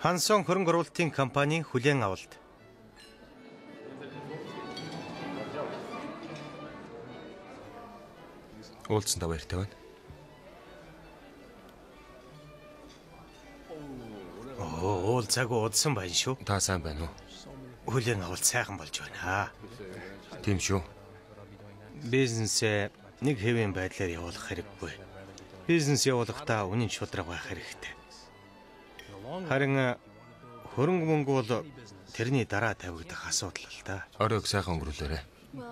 Хансон хөрөнгө оруулалтын компанийн хүлээн авалт. Уулзсандаа баяртай байна. Оо, уулзаагүй удсан байна шүү. Та сайн байна уу? Хүлээн авалт сайхан болж байна. Тийм шүү. Бизнесээ нэг хэвийн байдлаар явуулах хэрэггүй. Бизнес явуулахдаа үнэн шударга байх хэрэгтэй. Харин хөрөнгө мөнгө бол тэрний дараа тавигдах асуудал л да. Оройг сайхан өнгөрүүлээрэй.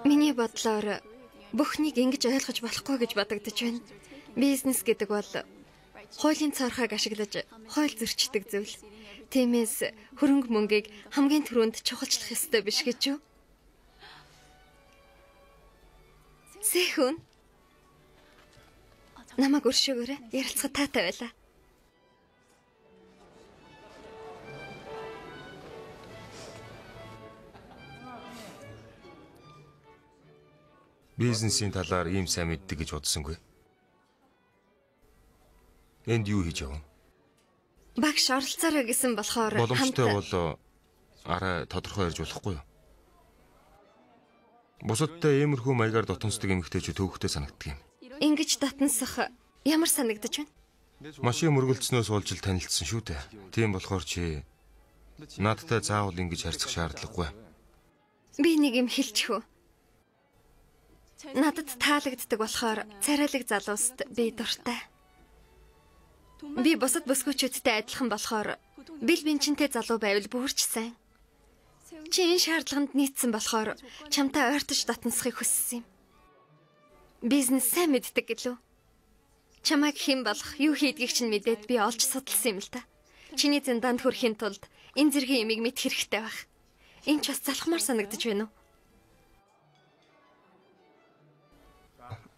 Миний бодлоор бүхнийг ингэж ойлгож болохгүй гэж бодогдож байна. Бизнес гэдэг бол хуулийн цоорхойг ашиглаж хууль зөрчдөг зүйл. Тиймээс хөрөнгө мөнгийг хамгийн түрүүнд чухалчлах ёстой биш гэж юу? Сэхүн. Намайг өршөөгөөрэй. Ярилцахад таатай байлаа. Бизнесийн талаар ийм сайн мэддэг гэж бодсонгүй. Энд юу хийж явна? Багш оролцоорой гэсэн болохоор боломжтой бол арай тодорхой ярьж болохгүй юу? Бусадтай иймэрхүү маягаар дотонсдог эмэгтэйчүүд хөөхтэй санагддаг юм. Ингэж дотносох ямар санагдаж байна? Машин мөргөлдснөөс болж л танилцсан шүү дээ. Тийм болохоор чи надтай заавал ингэж харьцах шаардлагагүй. Би нэг юм хэлчих үү? Надад таалагддаг болохоор царайлаг залууст би дуртай. Би бусад бүсгүүчүүдтэй адилхан болохоор бэл бинчэнтэй залуу байвал бүрч сайн. Чи энэ шаардлаганд нийцсэн болохоор чамтай ойртож дотносохыг хүссэн юм. Бизнес сайн мэддэг гэлүү. Чамайг хэн болох, юу хийдгийг чинь мэдээд би олж судалсан юм л та. Чиний зэндаанд хүрэхийн тулд энэ зэргийн юмыг мэдэх хэрэгтэй байх. Энэ ч бас залхмаар санагдаж байна уу?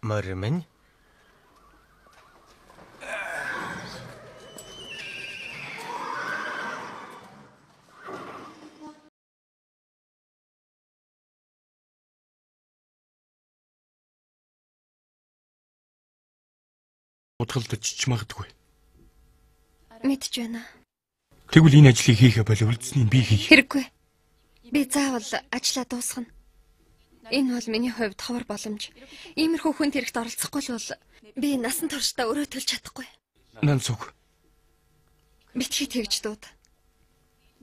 Морь минь. Утгалдаж ч магадгүй. Мэдж байна. Тэгвэл энэ ажлыг хийхэ болов үлдсэнийг би хийх. Хэрэггүй. Би заавал ажлаа дуусгана. Энэ бол миний хувьд ховор боломж. Иймэрхүү хүнд хэрэгт оролцохгүй л бол би насан туршдаа өрөө төлж чадахгүй. Нансуг. Битгий тэгж дууд.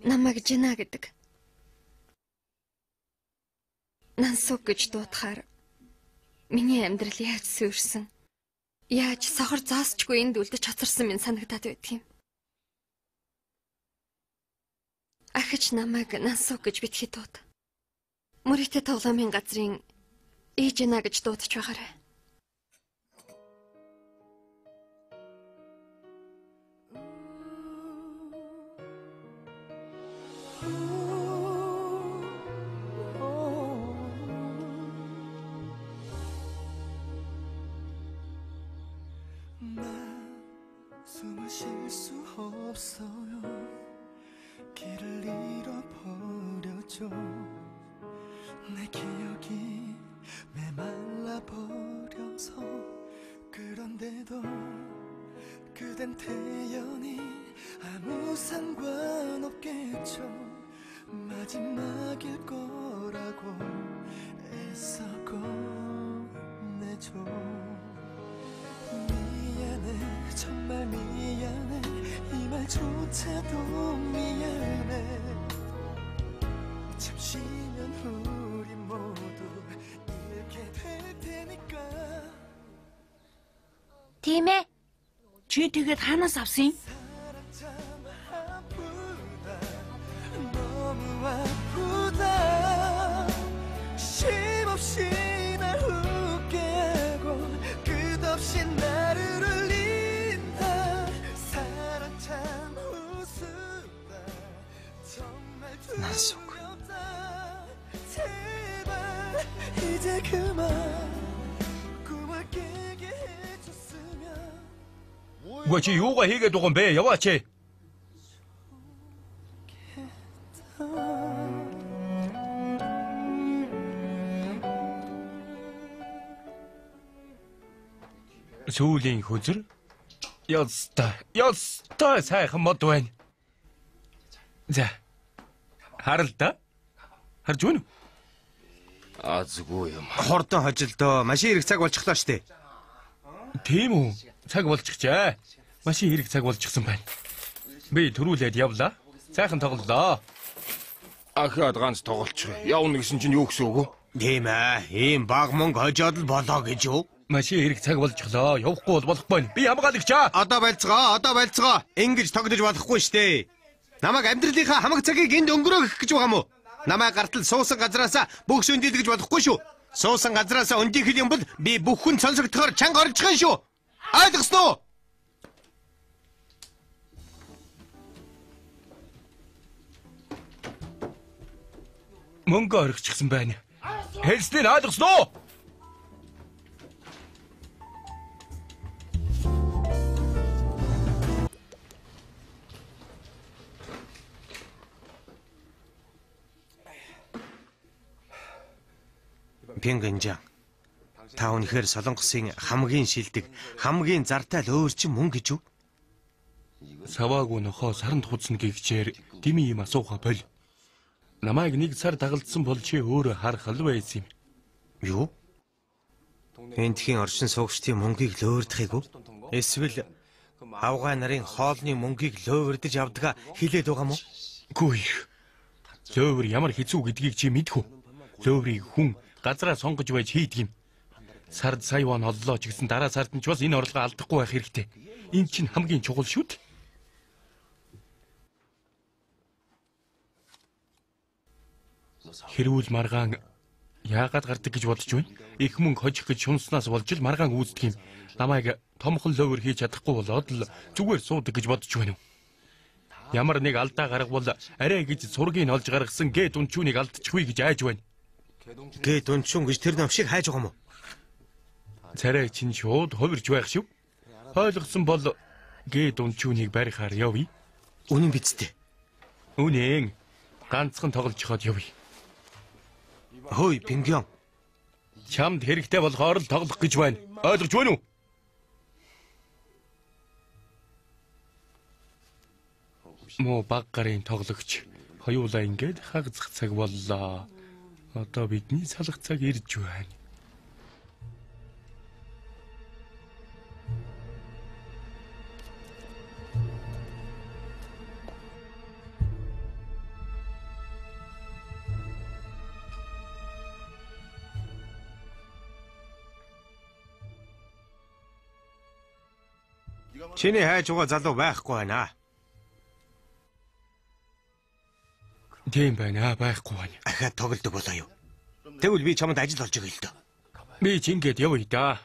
Намайг Жина гэдэг. Нансуг гэж дуудахаар миний амьдрал яаж сүрсэн. Яаж сохор зоосчгүй энд үлдэж хоцорсон минь санагдаад байдаг юм. Ахиж намайг Нансуг гэж битгий дууд. Мөрийтэй тоглоомын газрын Ижина гэж дуудаж байгаарай. 숨을 쉴 수 없어요. 길을 잃어버렸죠. 내 기억이 메말라 버려서. 그런데도 그댄 태연히 아무 상관없겠죠. 마지막일 거라고 애써 꺼내줘. 미안해, 정말 미안해. 이 말조차도 미안해. 잠시면 우리 모두 이렇게 될 테니까. Тийм ээ. Чи тэгээд хаанаас авсан юм? 너무 아프다. 쉼없이 날 웃게 하고 끝없이 나를 울린다. 사랑 참 우습다. 정말 두렵다. 제발 이제 그만 꿈을 깨게 해줬으면. Үгүй чи юугаа хийгээд байгаа юм бэ? Яваач. Сүүлийн хөзөр ёстой сайхан мод байна. За. Харал да. Харж байна уу? Азгүй юм. Хурдан хожилдоо. Машин ирэх цаг болчихлоо штэ. Тийм үү? Цаг болчихжээ. Машин ирэх цаг болчихсон байна. Би төрүүлээд явлаа. Сайхан тоглолоо. Ахиад ганц тоглолчих. Явна гэсэн чинь юу гэсэн үг вэ? Тийм ээ. Ийм баг мөнгө хожоод л болоо гэж юу? Машин ирэх цаг болчихлоо. Явахгүй бол болохгүй. Би хамгаалагчаа. Одоо болцгоо, одоо болцгоо. Ингэж тогдож болохгүй штэ. Намайг амьдралынхаа хамаг цагийг энд өнгөрөөх гэж байгаа юм уу? Намайг гартал суусан газраасаа бүх сүндэлгэж болохгүй шүү. Суусан газраасаа өндийхэл юм бол би бүх хүн сонсогдохоор чанга орчих юм шүү. Ойлгосноо уу? Мөнгө орхичихсан байна. Хэлснийг ойлгосноо уу? Пингэнжан. Та үнэхээр Солонгосын хамгийн шилдэг, хамгийн зартай лөөрчин мөн гэж үү? Саваагүй нохоо саранд хуцна гэгчээр дими юм асууха боль. Намайг нэг сар дагалдсан бол чи өөрөө харах л байсан юм. Юу? Эндхийн оршин суугчдын мөнгийг лөөрдөхийг үү? Эсвэл авгай нарын хоолны мөнгийг лөөрдөж авдгаа хэлээд байгаа мó? Үгүй. Лөөвөр ямар хэцүү гэдгийг чи мэдэх үү? Лөөврийг хүн газраа сонгож байж хийдэг юм. Сард сая вон оллоо ч гэсэн дараа сард нь ч бас энэ орлогоо алдахгүй байх хэрэгтэй. Энэ чинь хамгийн чухал шүү дээ. Хэрүүл маргаан яагаад гардаг гэж бодож байна? Их мөнгө хожих гэж шунснаас болж л маргаан үүсдэг юм. Намайг томхон лөөвөр хийж чадахгүй болоод л зүгээр суудаг гэж бодож байна уу? Ямар нэг алдаа гаргавал арай гэж сургийг олж гаргасан гэ дунчүүнийг алдчихвээ гэж айж байна. Гэ дунчүүн гэж тэр ном шиг хайж байгаа юм уу? Царай чинь шууд хувирч байх шив. Ойлгосон бол гэ дунчүүнийг барихаар явъя. Үнэн биз дээ. Үнэн. Ганцхан тоглолцоход явъя. Хөөе, Пингён. Чамд хэрэгтэй болохоор л тоглох гэж байна. Ойлгож байна уу? Муу баг гарын тоглогч хоёулаа ингээд хагацх цаг боллоо. Одоо бидний салах цаг ирж байна. Чиний хайж байгаа залуу байхгүй байна. Тийм байна, байхгүй байна. Ахаад тоглодог болоо юу? Тэгвэл би чамд ажил олж өгье л дөө. Би ч ингээд явъя да.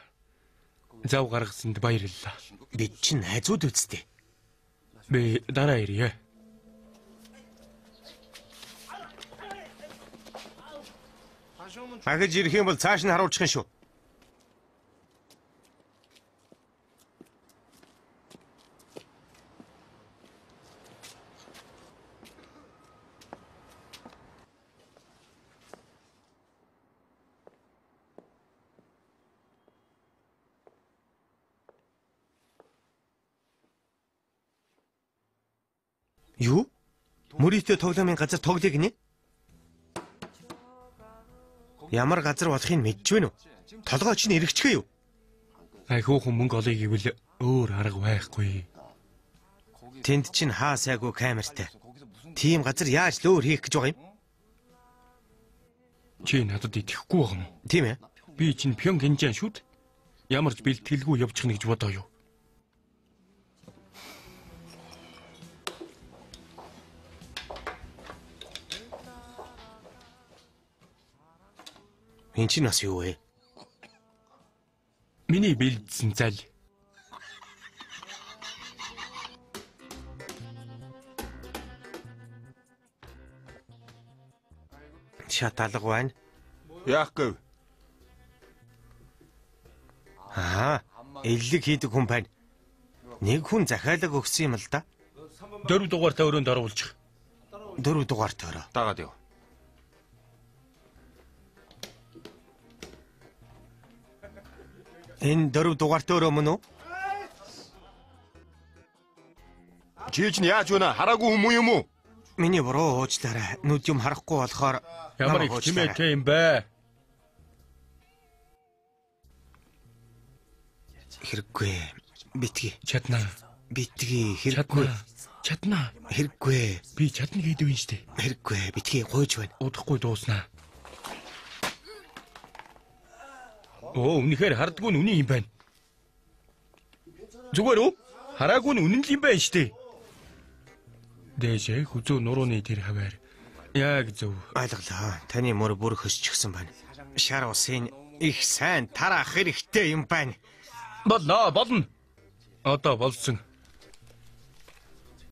Зав гаргасанд баярлалаа. Бид чинь найзууд үсттэй. Би дараа ирье. Ахиж ирэх юм бол цааш нь харуулчих юм шүү. Юу? Мөрийтэй тоглоомын газар тоглоё гинэ? Ямар газар болохыг мэдж байна уу? Толгой чинь эргэчихээ юу? Ай хөөхөн мөнгө олъё гэвэл өөр арга байхгүй. Тэнд чинь хаа сайгүй камертай. Тийм газар яаж лөөр хийх гэж байгаа юм? Чи надад итгэхгүй байгаа юм уу? Тийм ээ. Би чинь Пхёнгэнжэн шүү дээ. Ямар ч бэлтгэлгүй явчих нь гэж бодоо юу? Энэ чинь бас юу вэ? Миний бэлдсэн зал. Шат алга байна. Яах гэв? Аа, эллэг хийдэг хүн байна. Нэг хүн захиалга өгсөн юм л да. 4 дугаартай өрөөнд оруулчих. 4 дугаартай өрөө. Дагаад яв. Энэ 4 дугаартай өрөө мөн үү? Чи чинь яаж вэ? Хараагүй хүмүүс юм уу? Миний буруу уучлаарай. Нүд юм харахгүй болохоор ямар их чимээтэй юм бэ? Хэрэггүй. Битгий. Чадна. Битгий. Хэрэггүй. Чадна. Хэрэггүй. Би чадна гэдэг юм шүү дээ. Хэрэггүй. Битгий гуйж байна. Удахгүй дууснаа. Оо, үнэхээр хардгүй нь үнэн юм байна. Зүгээр үү? Хараагүй нь үнэн л юм байна шүү дээ. Дээшээ хүзүү нурууны тэр хаваар. Яг зөв. Ойлголоо. Таны мөр бүр хөсчихсөн байна. Шар усын их сайн тараах хэрэгтэй юм байна. Боллоо, болно. Одоо болсон.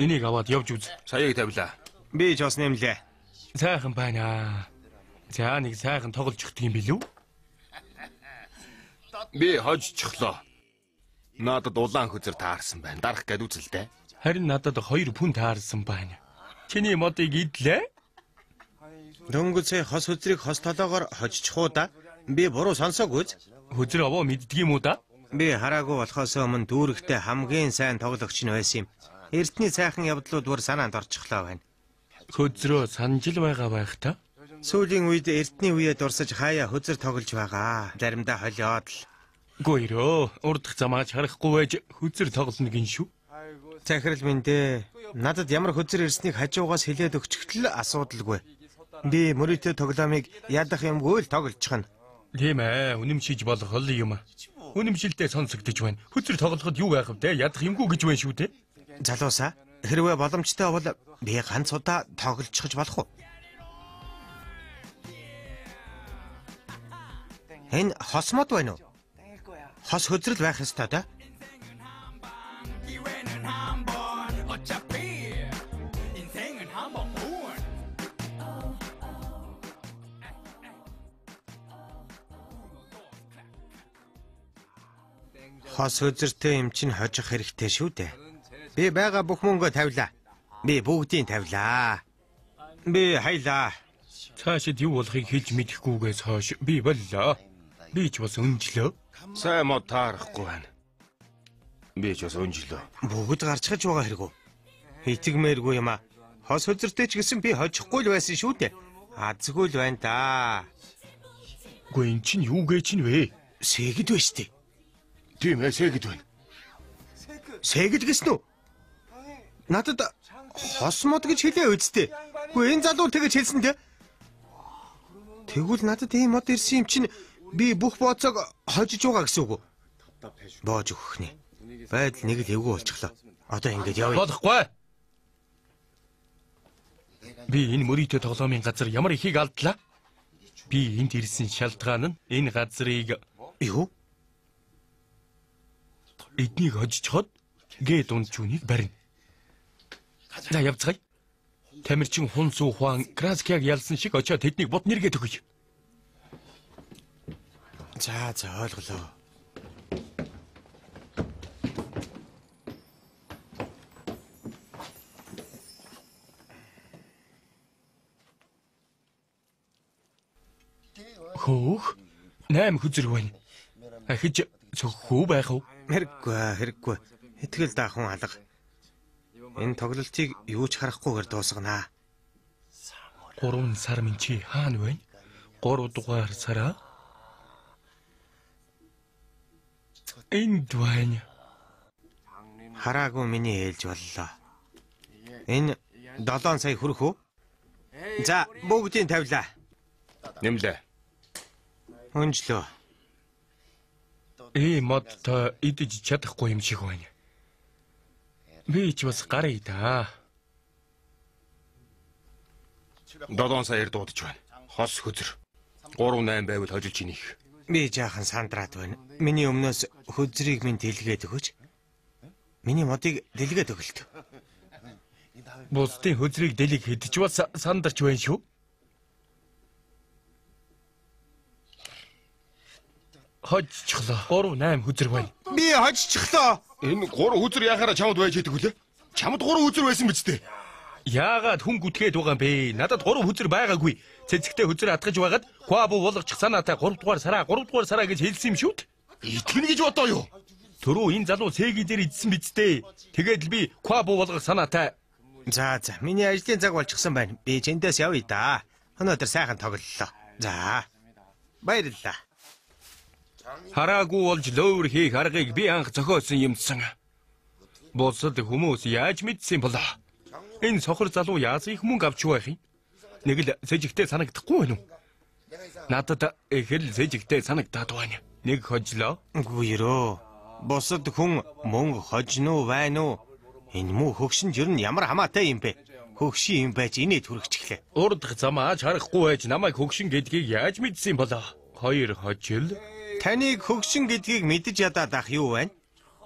Энийг аваад явж үз. Саяыг тавилаа. Би ч бас нэмлээ. Сайхан байна. За нэг сайхан тоглож өгдөг юм билүү? Би хожчихлоо. Надад улаан хөзөр таарсан байна. Дарах гээд үзэлтэй. Харин надад 2 пүн таарсан байна. Чиний модыг идлээ. Дөнгөцөө хос хөзрийг хос толоогоор хожчих уу да? Би буруу сонсоогүй. Хөзөр овоо мэддэг юм уу да? Би хараагүй болохоос өмнө дүүрэгтээ хамгийн сайн тоглогч нь байсан юм. Эртний сайхан явдлууд бүр санаанд орчихлоо байна. Хөзрөө санаж л байгаа байх та. Сүүлийн үед эртний үеэ дурсаж хаяа хөзөр тоглож байгаа. Заримдаа холиод л. Гүйрөө, урдах замаач харахгүй байж хөзөр тоглоно гин шүү. Захирал минь дээ. Надад ямар хөзөр ирснийг хажуугаас хэлээд өгчихтэл асуудалгүй. Би мөрийтэй тоглоомыг ядах юмгүй л тоглочихно. Тийм үнэмшиж болох л юм. Үнэмшилтэй сонсогдож байна. Хөзөр тоглоход юу байх вэ? Ядах юмгүй гэж байна шүү дээ. Залуусаа, хэрвээ боломжтой бол би ганц удаа тоглолцож болох уу? Энэ хос мод байна уу? Хос хөзрөл байх ёстой да. Хос хөзөртэй юм чинь хожих хэрэгтэй шүү дээ. Би байгаа бүх мөнгөө тавилаа. Би бүгдийг тавилаа. Би хайлаа. Цаашид юу болохыг хэлж мэдэхгүйгээс хойш би боллоо. Би ч бас өнжлөө. Сайн мод таарахгүй байна. Би ч бас өнжлөө. Бүгд гарчхаж байгаа хэрэгүү. Итгэмээргүй юм аа. Хос хөзөртэй ч гэсэн би хожихгүй л байсан шүү дээ. Азгүй л байна да. Үгүй эн чинь юу гээ чинь вэ? Сэгэд байна шүү дээ. Тийм сэгэд байна. Сэгэд гэсэн үү? Надад хос мод гэж хэлээ үсттэй. Үгүй энэ залуу тэгэж хэлсэн дээ. Тэгвэл надад ийм мод ирсэн юм чинь би бүх бооцоог хожиж байгаа гэсэн үг үү? Боож өгөх нэ. Байдал нэг л эвгүй болчихлоо. Одоо ингэж явъя. Болохгүй. Би энэ мөрийтэй тоглоомын газар ямар ихийг алдлаа? Би энд ирсэн шалтгаан нь энэ газрыг юу? Эднийг хожчиход гээ дундчүүнийг барина. За явцгаая. Тамирчин Хун Сүү Хуан Краскиаг ялсан шиг очиод тэднийг бут нэргээд өгье. За за ойлголоо. Хөөх 8 хөзөр байна. Ахиж цохихгүй байх уу? Хэрэггүй хэрэггүй. Итгэл даахун алга. Энэ тоглолтыг юу ч харахгүйгээр дуусгана. 3 сар минь чи хаана вэ? 3 дугаар сараа. Энд байна. Хараагүй миний ээлж боллоо. Энэ 7 сая хүрэх үү? За бүгдийг тавилаа. Нэмлээ. Өнжлөө. Ийм модтой идэж чадахгүй юм шиг байна. Би ч бас гаръя да. 7 саяар дуудаж байна. Хос хөзөр. 3 8 байвал хожилж инийх. Би жаахан сандраад байна. Миний өмнөөс хөзрийг минь дэлгээд өгөөч. Миний модыг дэлгээд өгөлт. Бусдын хөзрийг дэлэг хэдэж бас сандарч байна шүү. Хожчихлоо. 3 8 хөзөр байна. Би хожчихлоо. Энэ 3 хөзөр яхаараа чамд байж идэг хүлээ? Чамд 3 хөзөр байсан биз дээ. Яагаад хүн гүтгээд байгаа юм бэ? Надад 3 хөзөр байгаагүй. Цэцэгтэй хөзөр атгаж байгаад Квабу болгочих санаатай 3 дугаар сараа 3 дугаар сараа гэж хэлсэн юм шүү дээ. Итгэнэ гэж бодоо юу? Түрүү энэ залуу цэгийн дээр идсэн биз дээ. Тэгээд л би Квабу болгох санаатай. За за миний ажлын цаг болчихсон байна. Би чэндээс явъя да. Өнөөдөр сайхан тоглолоо. За. Баярлалаа. Хараагүй болж лөөр хийх аргыг би анх зохиосон юмсан. Бусад хүмүүс яаж мэдсэн болоо? Энэ сохор залуу яасан их мөнгө авч байх юм? Нэг л сэжигтэй санагдахгүй байна уу? Надад их л сэжигтэй санагдаад байна. Нэг хожлоо. Үгүй өрөө. Бусад хүн мөнгө хожно уу байна уу? Энэ мүү хөгшинд ер нь ямар хамаатай юм бэ? Хөгшин юм байж инээд хүрчихлээ. Урдах замаа харахгүй байж намайг хөгшин гэдгийг яаж мэдсэн болоо? 2 хожил. Таныг хөгшин гэдгийг мэдэж ядаад ах юу байна?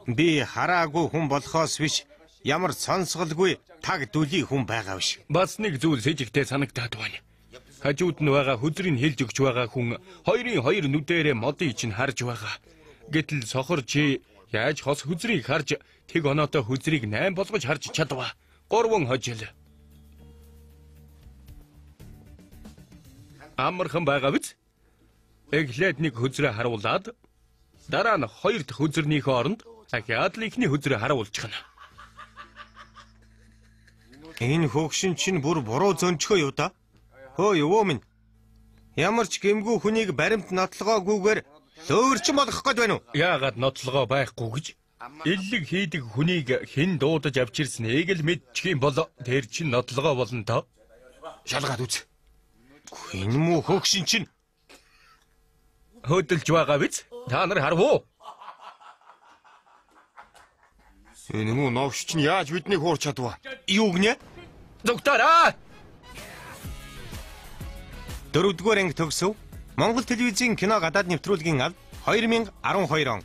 Би хараагүй хүн болохоос биш ямар сонсголгүй таг дүлий хүн байгаа биш. Бас нэг зүйл сэжигтэй санагдаад байна. Хажууд нь байгаа хөзрийг хэлж өгч байгаа хүн хоёрын хоёр нүдэрээ модыг чинь харж байгаа. Гэтэл сохор чи яаж хос хөзрийг харж тэг оноотой хөзрийг 8 болгож харж чадва. 3 хожил. Амархан байгаа биз? Эхлээд нэг хөзрөө харуулад Дараа нь 2 дахь хөзрнийхөө оронд дахиад л эхний хөзрөө харуулчихна. Энэ хөөгшин чинь бүр буруу зөнчхөө юу да? Хөө ёвоо минь. Ямар ч гэмгүй хүнийг баримт нотлогоогүйгээр лөөрчин болгох гээд байна уу? Яагаад нотлогоо байхгүй гэж? Иллэг хийдэг хүнийг хэн дуудаж авчирснийг л мэдчих юм бол тэр чинь нотлогоо болно доо. Шалгаад үз. Энэ муу хөөгшин чинь хөдөлж байгаа биз? Та нар харав уу? Энэ муу новш чинь яаж биднийг хуурч чадваа? Юу гинэ? Зүгтаараа! 4-р анги төгсөв. Монгол телевизийн кино гадаад нэвтрүүлгийн алба 2012 он.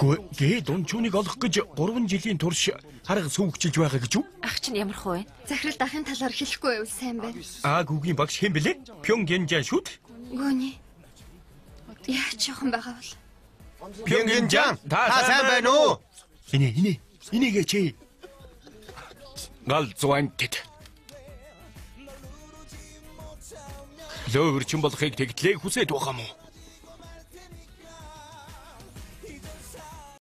Гээ дунчууныг олох гэж 3 жилийн турш харга сүүгчилж байгаа гэж үү? Ах чинь ямар хуу вэ? Захиралд ахын талаар хэлэхгүй байвал сайн байна. Аа гүгийн багш хэн бэлээ? Пёнгянжан шүүд. Гүний. Яаж явах байгаа бол? Пёнгянжан та сайн байна уу? Инээ инээгээ чи. Гал зуантэд. Лөөрчин болохыг тэгтлээ хүсээд байгаа мó?